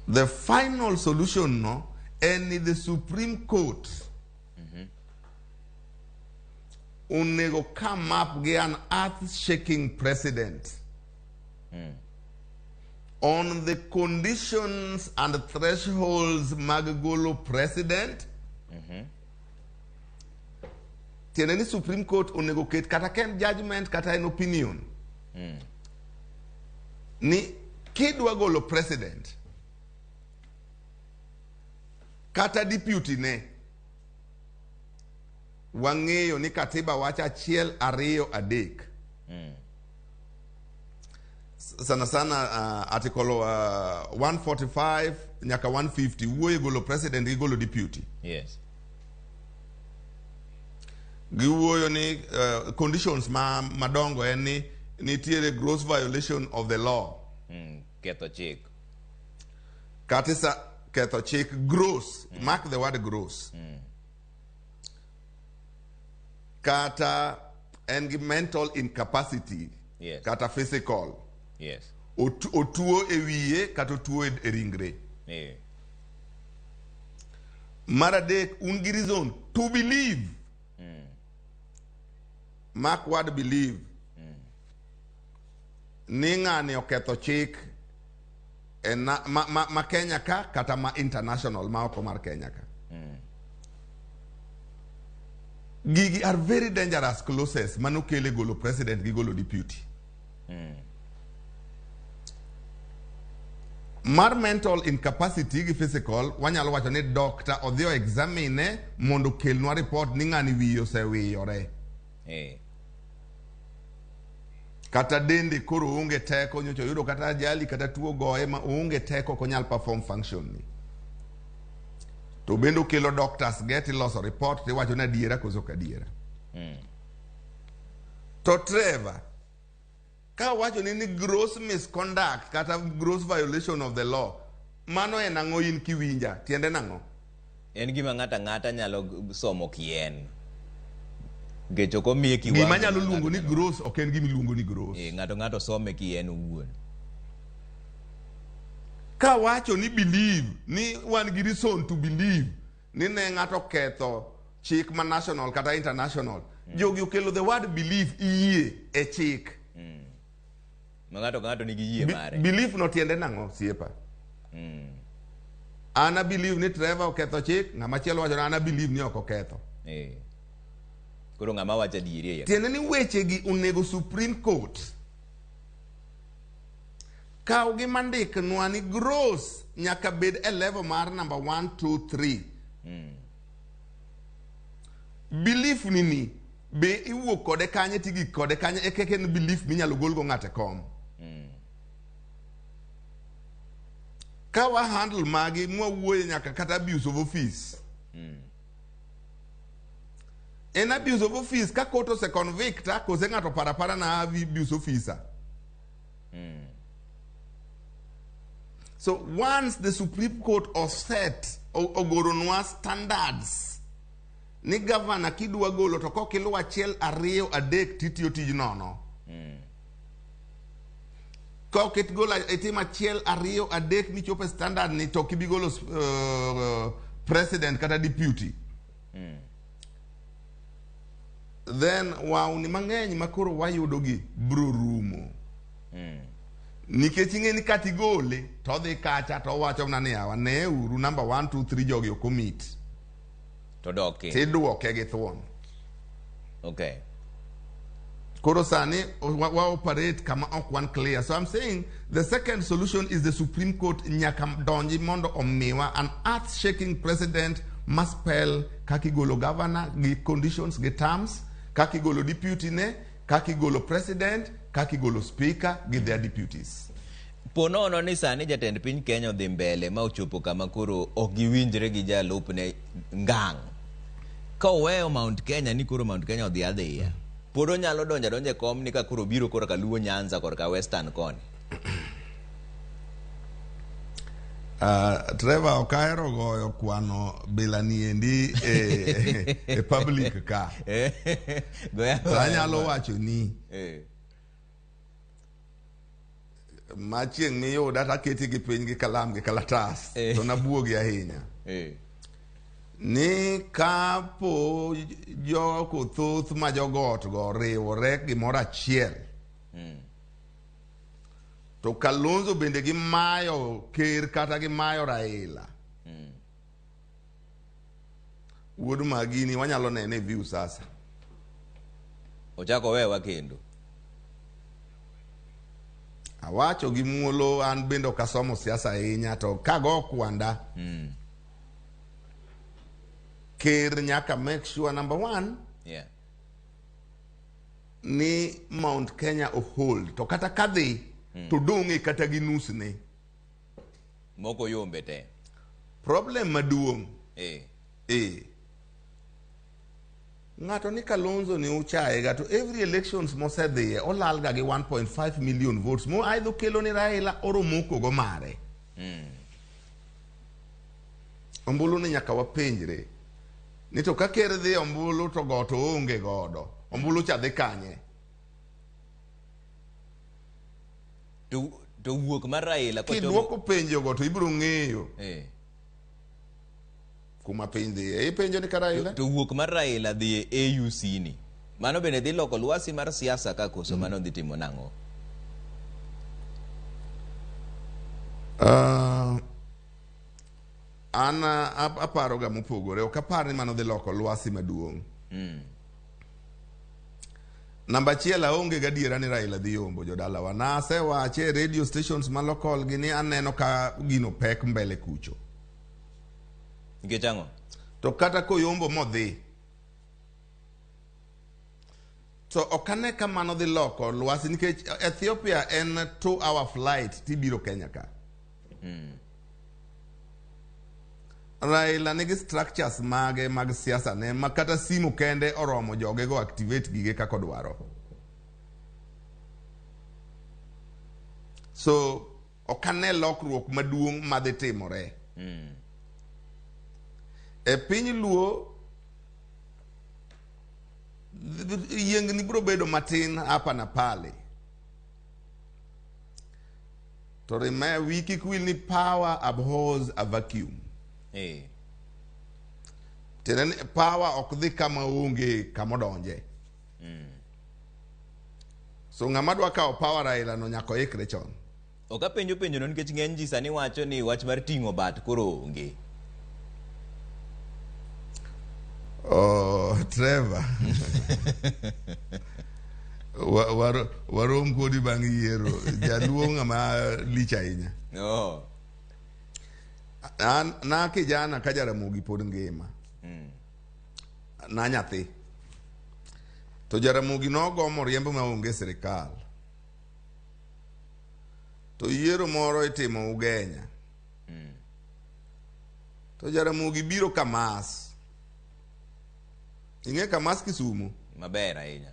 The final solution no en ni the Supreme Court onego come up gi an earth-shaking precedent on the conditions and thresholds mag golo president. Tiende ni Supreme Court onego ket kata ka en judgment kata en opinion ni kidwa golo president kata deputy ne, wang'eyo ni katiba wacho 1, 2, 3. Sana sana article 145 nyaka 150 wuoyo golo president gi golo deputy. Giwuoyo ni conditions ma madongo en ni nitiere gross violation of the law. Ketho chik. Kata sa ketho chik gross, mark the word gross. Kata en gi mental incapacity. Kata physical. Otuo e wiye kata otuo e ringre. Mar adek, un gi reason to believe. Mark word believe. Ni ng'ani oketho chik e na, ma Kenya ka kata ma international ma oko mar Kenya ka. Gigi are very dangerous clauses manokele golo president gi golo deputy. Mar mental incapacity gi physical, wanyalo wacho ni doctor odhi o examine mondo okelnwa report ni ng'ani wiye osewiyore. Kata dende koro onge teko, nyocha oyudo kata ajali kata tuo goye ma oonge teko, ok onyal perform function ni. To bende okelo doctors get iloso report tiwacho ni adiera koso ok adiera. To Trevor, ka wacho ni gross misconduct kata gross violation of the law, Mano en ang'o in kiwinja? Tiende nang'o? En gima ng'ato ang'ata nyalo somo kien. Nikech ok omiye kiwango. Gima anyalo ma luongo ng'ato ni nyalo- gross ok en gima iluongo ni gross. Eh, ng'ato ng'ato some kien owuon. Kawacho ni believe ni wan gi reason to believe ni ne ng'ato oketho chik ma national kata international. Jogi okelo the word believe iyie e chik. Ma ng'ato ka ng'ato nigi yie mare. Belief no tiende nang'o siepa? An a believe ni Trevor oketho chik, ng'ama chielo wacho ni an a believe ni ok oketho. Eh. Koro ng'ama wacho adieri e iye. Tiende ni wechegi onego Supreme Court kaw gi mandiknwa ni gross nyaka bed e level mar number 1 2 3. Belief ni ni be iwuok kode kanye tigik kode kanye e kaka en belief minyalo golgo ng'ato e kom. Ka wa handle magi mwawuoye nyaka kata abuse of office. En abuse of office ka court ose convict kose ng'ato parapara na abuse officer. So once the Supreme Court oset ogoronwa standards ni governor kidwa golo to kok iluw achiel ariyo adek titiyo tij nono. Kok igolo itim achiel ariyo adek michopo e standard ni to ok ibi golo president kata deputy. Then wawni mang'eny makoro wayudo gi bro rumo. Nikech ing'e ni kata igole to odhi kacha to owacho mana ni yawa ne uru number 1 2 3 jogi ok omit. To doki. Tidwoke gi thuon. Okay. Koro sani wa operate kama ok wan clear. So I'm saying the second solution is the Supreme Court nyaka donji mondo omiwa an earth shaking president ma spell kaka igolo governor gi conditions gi terms, kaka igolo deputy ne, kaka igolo president, kaka igolo speaker gi their deputies. Po nono ni sani jatend piny Kenya odhi mbele ma ochopo kama koro ok giwinjre gi jalupne ngang'. Ka oweyo Mount Kenya ni koro Mount Kenya odhi adhiya. Pod onyalo donjo adonja e kom ni ka koro obiro korka Luo Nyanza korka Western koni. Trevor ok ahero goyo kwano bila niendi e public ka. To anyalo wacho ni ma chieng' miyuda to aketi gi piny gi kalam gi kalatas to nabuogi ahinya. Ni kapo joko thoth ma jogot go riwore gimoro achiel to Kalonzo bende gimayo ker kata gimayo Raila. Wuod magini wanyalo nene e view sasa. Ochako wewa kendo. Awacho gi muolo an bende ok asomo siasa ahinya to kago kwanda ker nyaka make sure number 1 ni Mount Kenya ohold to kata kadhi to dong'e kata gi nusne. Moko yombe te. Problem maduong'. Ng'ato ni Kalonzo ni uchaye ga to every elections mosedhiye olal ga gi 1.5 million votes mo aidho kelo ni Raila oromoko go mare. Ombulu ni nyaka wapenjre ni to ka ker dhi ombulu to got oonge godo ombulu cha dhi kanye? To wuok mar Raila kochomo Kiduoko penjo go to ibiro ng'eyo kuma piny dhiye. Ipenjo ni ka Raila? To wuok mar Raila dhi e AUC ni. Mano bende dhi loko lwasi mar siasa ka koso mano dhi timo nang'o? An aparo ga mopogore. Ok apar ni mano dhi loko lwasi maduong'. Namba achiel aonge gadiera ni Raila dhi yombo jodalawa. Nasewache e radio stations ma local gi ni aneno ka gino pek mbele kucho. Nikech ang'o? To kata koyombo modhi to ok ane ka mano dhi loko lwasi nikech Ethiopia en 2 hour flight tibiro Kenya ka. Raila nigi structures mage mag siasa ne ma kata simu kende oromo joge go activate gige kaka odwaro. So Ok ane lokruok maduong' madhi timore. E piny Luo yiengni biro bedo matin hapa na pale. To rime wi kik wil ni power abhors a vacuum. Tiende ni power ok dhi kama onge kama odonje. So ng'ama dwa kawo power Raila no nyaka oikre chon. Ok apenjo penjono nikech ng'eny ji sani wacho ni wach mar ting'o bat koro onge. Oh, Trevor. Warom kodi bang' yiero. Jaluo ng'ama lich ahinya. Oh. An na kijana ka Jaramogi pod ngima. Na nyathi. To Jaramogi nogomo riembo maonge sirikal. To yiero moro itimo Ugenya. To Jaramogi biro Kamas. Ing'e Kamas Kisumu? Maber ahinya.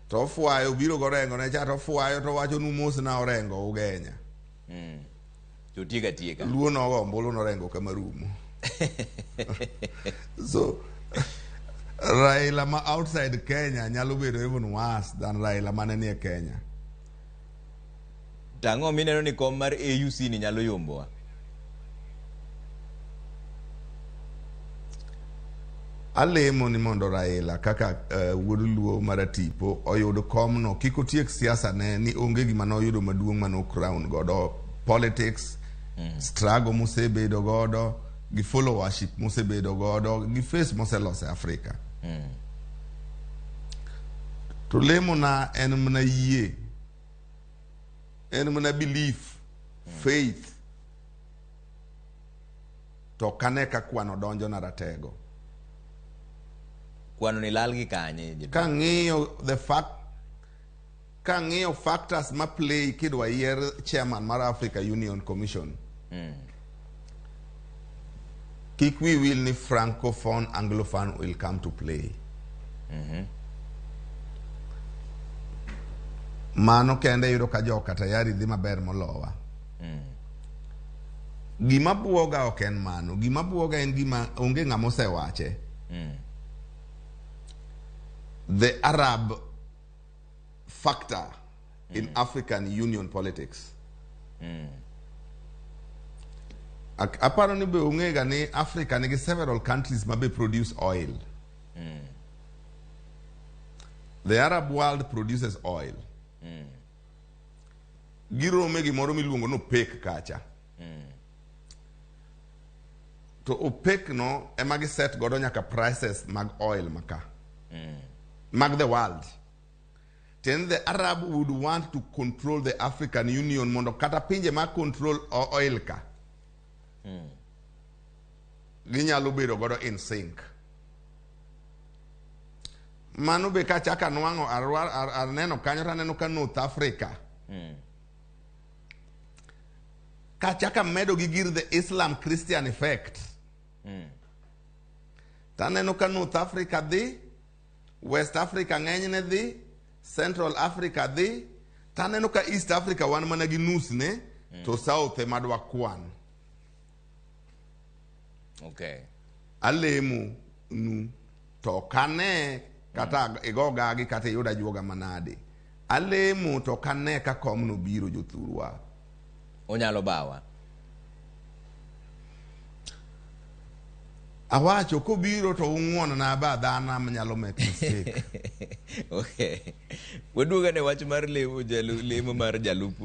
To ofwayo biro gorengo ne cha to ofwayo to wacho nu mos na orengo Ugenya. To tieka tieka. Luo nogo ombulu norengo kama rumo. So Raila ma outside Kenya nyalo bedo even worse than Raila mane nie Kenya. To ang'o mineno ni kom mar AUC ni nyalo yombowa? Alemo ni mondo Raila kaka wuod Luo maratipo oyud komno kik otiek siasa ne ni onge gima noyudo maduong' mano crown godo politics struggle mosebedo godo gi followership mosebedo godo gi face moseloso e Afrika. To lemo na en mana yie, en mana belief, faith. To ok ane ka kwano donjo na ratego. Kwano ni lal gi kanye? Kang'iyo the fact, kang'iyo factors ma play kidwa yier chairman mar Africa Union Commission. Kik wi wil ni Francophone, Anglophone will come to play. Mano kende yudo ka joka tayari dhi maber molowa. Gima buoga ok en mano. Gima buoga en gima onge ng'ama osewache. The Arab factor in African Union politics. Aparo ni be ung'ega ni Africa nigi several countries ma be produce oil. The Arab world produces oil. Girome gimoro miluongo ni OPEC kacha. To OPEC no ema giset godo nyaka prices mag oil maka. Mag the world. Then the Arab would want to control the African Union mondo kata pinje ma control oil ka. Ginyalo bedo godo in sync. Mano be kachako anwang'o aneno kanyo to aneno ka North Africa. Kachako amedo gi gir the Islam Christian effect. To aneno ka North Africa dhi, West Africa ng'enyne dhi, Central Africa dhi, to aneno ka East Africa wan mana gi nus ne, to South ema dwa kwan. Alemo nu to ok ane kata igo gagi kata iyud ajuoga manade. Alemo to ok ane ka komno biro jothurwa. Onyalo bawa. Awacho kobiro to ung'uon na ba dhana manyalo make mistake. Okay. Waduogo ne wach mar lemo lemo mar jalup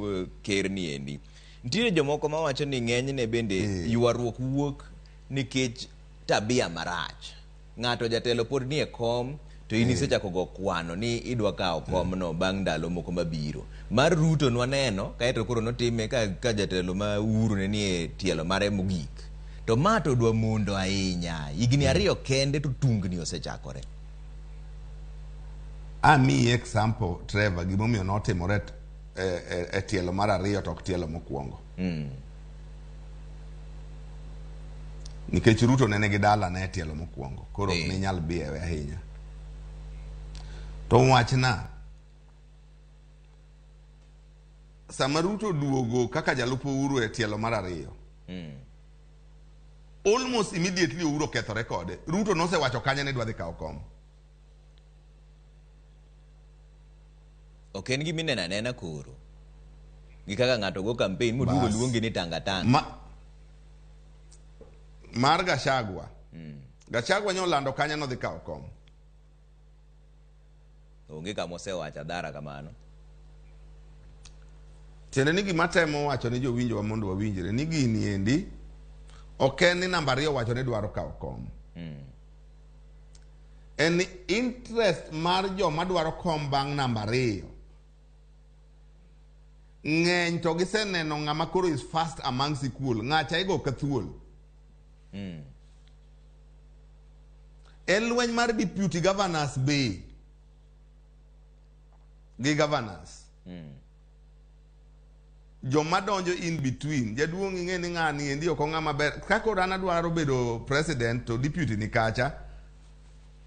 ker ni endi. Nitiere jomoko mawacho ni ng'enyne bende ywaruok wuok nikech tabia marach. Ng'ato jatelo pod nie kom to in isechako go kwano ni idwa kawo komno bang' ndalo moko mabiro. Mar Ruto nwaneno kaeto koro notime ka jatelo ma Uhuru ne nie tielo mare mogik. To ma to dwa mondo ahinya. Higni 2 kende to tungni osechakore. Amiyi example Trevor gimomiyo notimore e tielo mar 2 to ok tielo mokwongo. Nikech Ruto ne nigi dala ne tielo mokwongo, koro ok ne nyal biewe ahinya. To wachna, Sama Ruto oduogo kaka jalup Uhuru e tielo mar ariyo, almost immediately Uhuru okethore kode. Ruto nosewacho kanye ni dwa dhi kawo kom. Ok en gima ineno anena koro. Gi kaka ng'ato go campaign moduogo Bas. luongi ni tanga tanga. Mar Gachagua. Gachagua nyolando kanye nodhi kawo kom. Onge kama osewacho adhara kamano. Tiende ni gima temo wacho ni jowinjowa mondo wawinjre ni gini endi ok en ni namba ariyo wacho ni dwaro kawo kom. En ni interest mar joma dwaro kom bang' namba ariyo ng'eny to giseneno ng'ama koro is first amongst equal ng'acha igo ka thuol. En lweny mar deputy governors be gi governors. Joma donjo in between jaduong' ing'e ni ng'ani endi ok ong'ama ber ka koro an adwaro bedo president to deputy ni kacha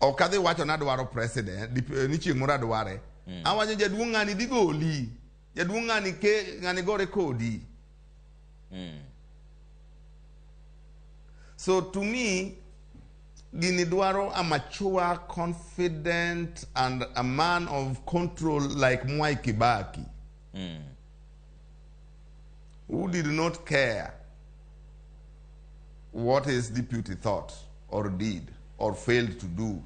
ok adhi wacho ni adwaro president ni chieng' moro adware. Awacho jaduong' ng'ani dhi goli jaduong' ng'ani ke ng'ani gore kodi. So to me gini dwaro a mature, confident and a man of control like Mwai Kibaki, who did not care what his deputy thought or did or failed to do.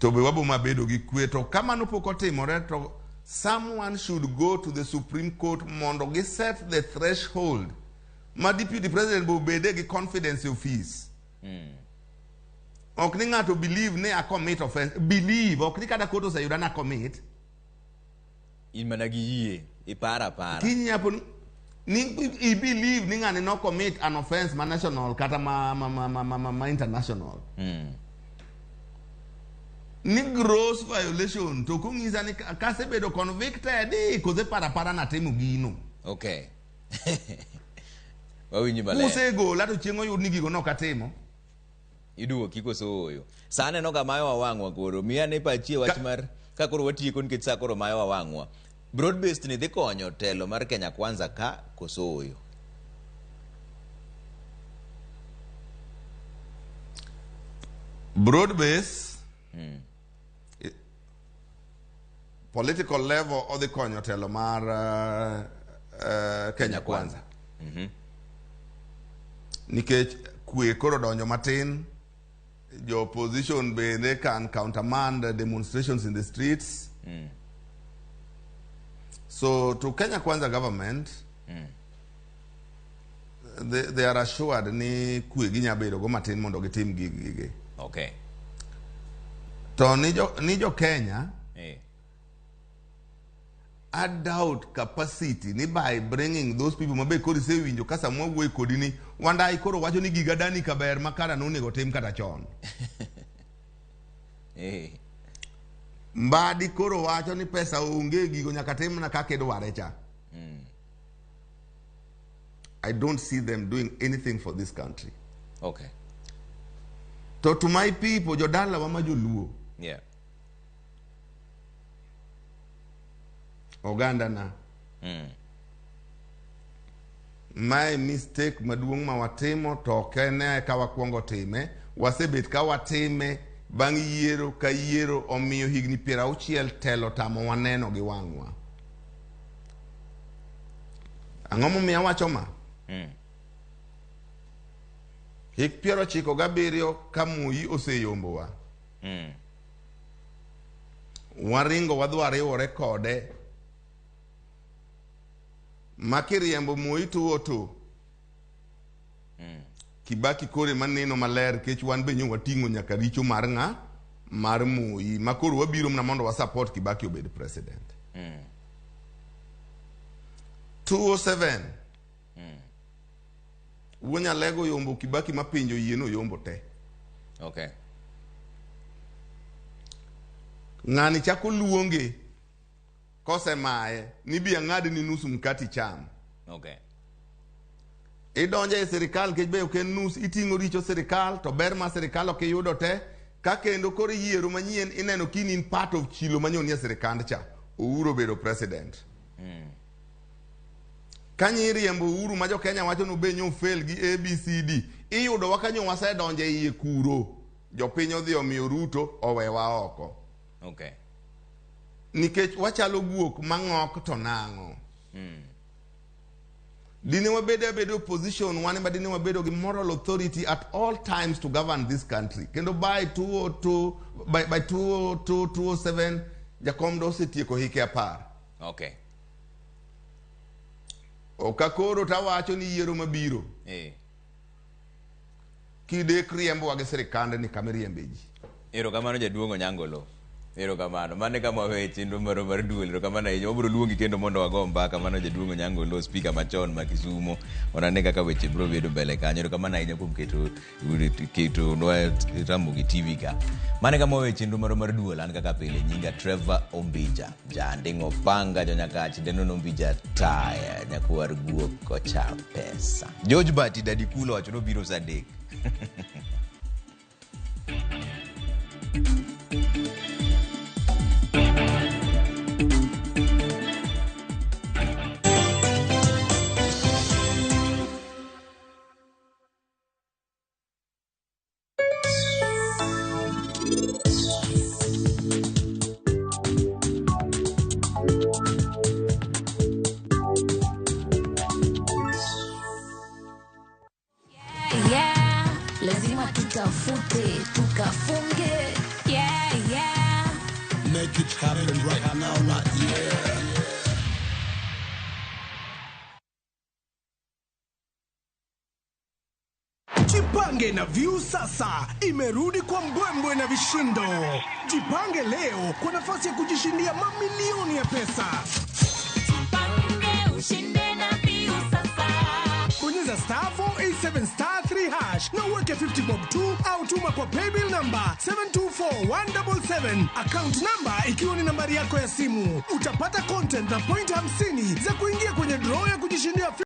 To be wabo mabedo gi kwe to kamano pok otimore to someone should go to the Supreme Court mondo gi set the threshold ma deputy president bo bede gi confidence e office. Ok ni ng'ato believe ni a commit offense, believe ok ni kata court oseyuda na commit. In mana gi yie, iparo apara. Kiny nyapo ni i believe ni ng'ani no commit an offense ma national kata ma international. Ni gross violation to kong'isa ni kasebedo convicted kose para para natimo gino. Okay. Wawinji maler. Kusegola to chieng' oyud ni gigo nok atimo. Iduoki koso ooyo. Sa aneno ka mayo wawang'wa koro. Miya ne pachi e wach mar ka koro watieko nikech sa koro mayo wawang'wa. Broad based ni dhi konyo telo mar Kenya Kwanza ka koso ooyo. Broad base political level odhi konyo telo mar Kenya Kwanza. Nikech kwe koro donjo matin, jo opposition bende can countermand demonstrations in the streets. So to Kenya Kwanza government, they are assured ni kwe ginya bedo go matin mondo gitim gigi. Okay. To ni jo Kenya, I doubt capacity ni by bringing those people mabe koro isewinjo ka sama wawuoyo kodi ni Wandai koro wacho ni giga dani kaber ma kara nonego tim kata chon. Mbadi koro wacho ni pesa onge gigo nyaka tim na kaka idware cha. I don't see them doing anything for this country. Okay. To my people, jodalawa ma joluo. Oganda na. Mae mistake maduong' ma watimo to ok en ka wakwongo time, wasebet ka watime bang' yiero ka yiero omiyo higni 60 telo tamo waneno gi wang'wa. Ang'o momiyo awacho ma? Hik 97 ka Moi oseyombowa. Waringo wadhi wariwore kode. Ma kiriembo Moi tuo to. Kibaki kore maneno maler kech wan be nyo wating'o nyaka richo mar ng'a? Mar Moi. Ma koro wabiro mana mondo wa support Kibaki obed president. 207. Wuo Nyalego yombo Kibaki ma pinjo yie no yombo te. Okay. Ng'ani chako luonge kosemaye ni bi ang'ad ni nusu mkati cham. Okay. Idonjo e sirikal kech be ok en nus iting'o richo sirikal to ber ma sirikal ok iyudo te ka kendo koro yiero manyien ineno kini in part of chilo manyo nie sirikand cha. Uhuru obedo president. Kanyo iriembo Uhuru ma jo Kenya wacho ni be nyo fail gi ABCD. Iyudo wa kanyo wasedonjo e iye kuro. Jopiny odhi omiyo Ruto owewa oko. Okay. Nikech wachalo guok mang'ok to nang'o. Dine wabedo abedo opposition wan ema dine wabedo gi moral authority at all times to govern this country. Kendo by 202 by 202 207 Jakom do osetieko hike 10. Okay. Ok koro tawacho ni yiero mabiro. Kidek riembowa gi sirikande ni kama iriembe ji. Erokamano jaduong' Onyango Lo. Erokamano. Mano e kama waweyo chenro marwa mar duol. Erokamano ahinya. Wabiro luongi kendo mondo wago mbaka. Mano jaduong' Onyango Lo, speaker machon ma Kisumo. Wanane kaka weche biro bedo mbele kanyo. Erokamano ahinya kuom keto nwa Ramogi TV ka. Mano e kama waweyo chenro marwa mar duol. An kaka pile nyinga Trevor Ombija. Janding'o panga jonyakach deno Ombija taya nyakwar guok ocha pesa. George Bati Dadi Kulo wacho nobiro saa 3. Yeah, lazima tutafute tukafunge. Yeah. Make it happen right now, like yeah. Jipange na View sasa imerudi kwa mbwembwe na vishindo. Jipange leo kwa nafasi ya kujishindia mamilioni ya pesa. Jipange ushinde na View sasa. Bonyeza star 487 star 3 hash na uweke 50 bob 2 au tuma kwa paybill number 724177, account number ikiwa ni nambari yako ya simu. Utapata content na point 50 za kuingia kwenye draw ya kujishindia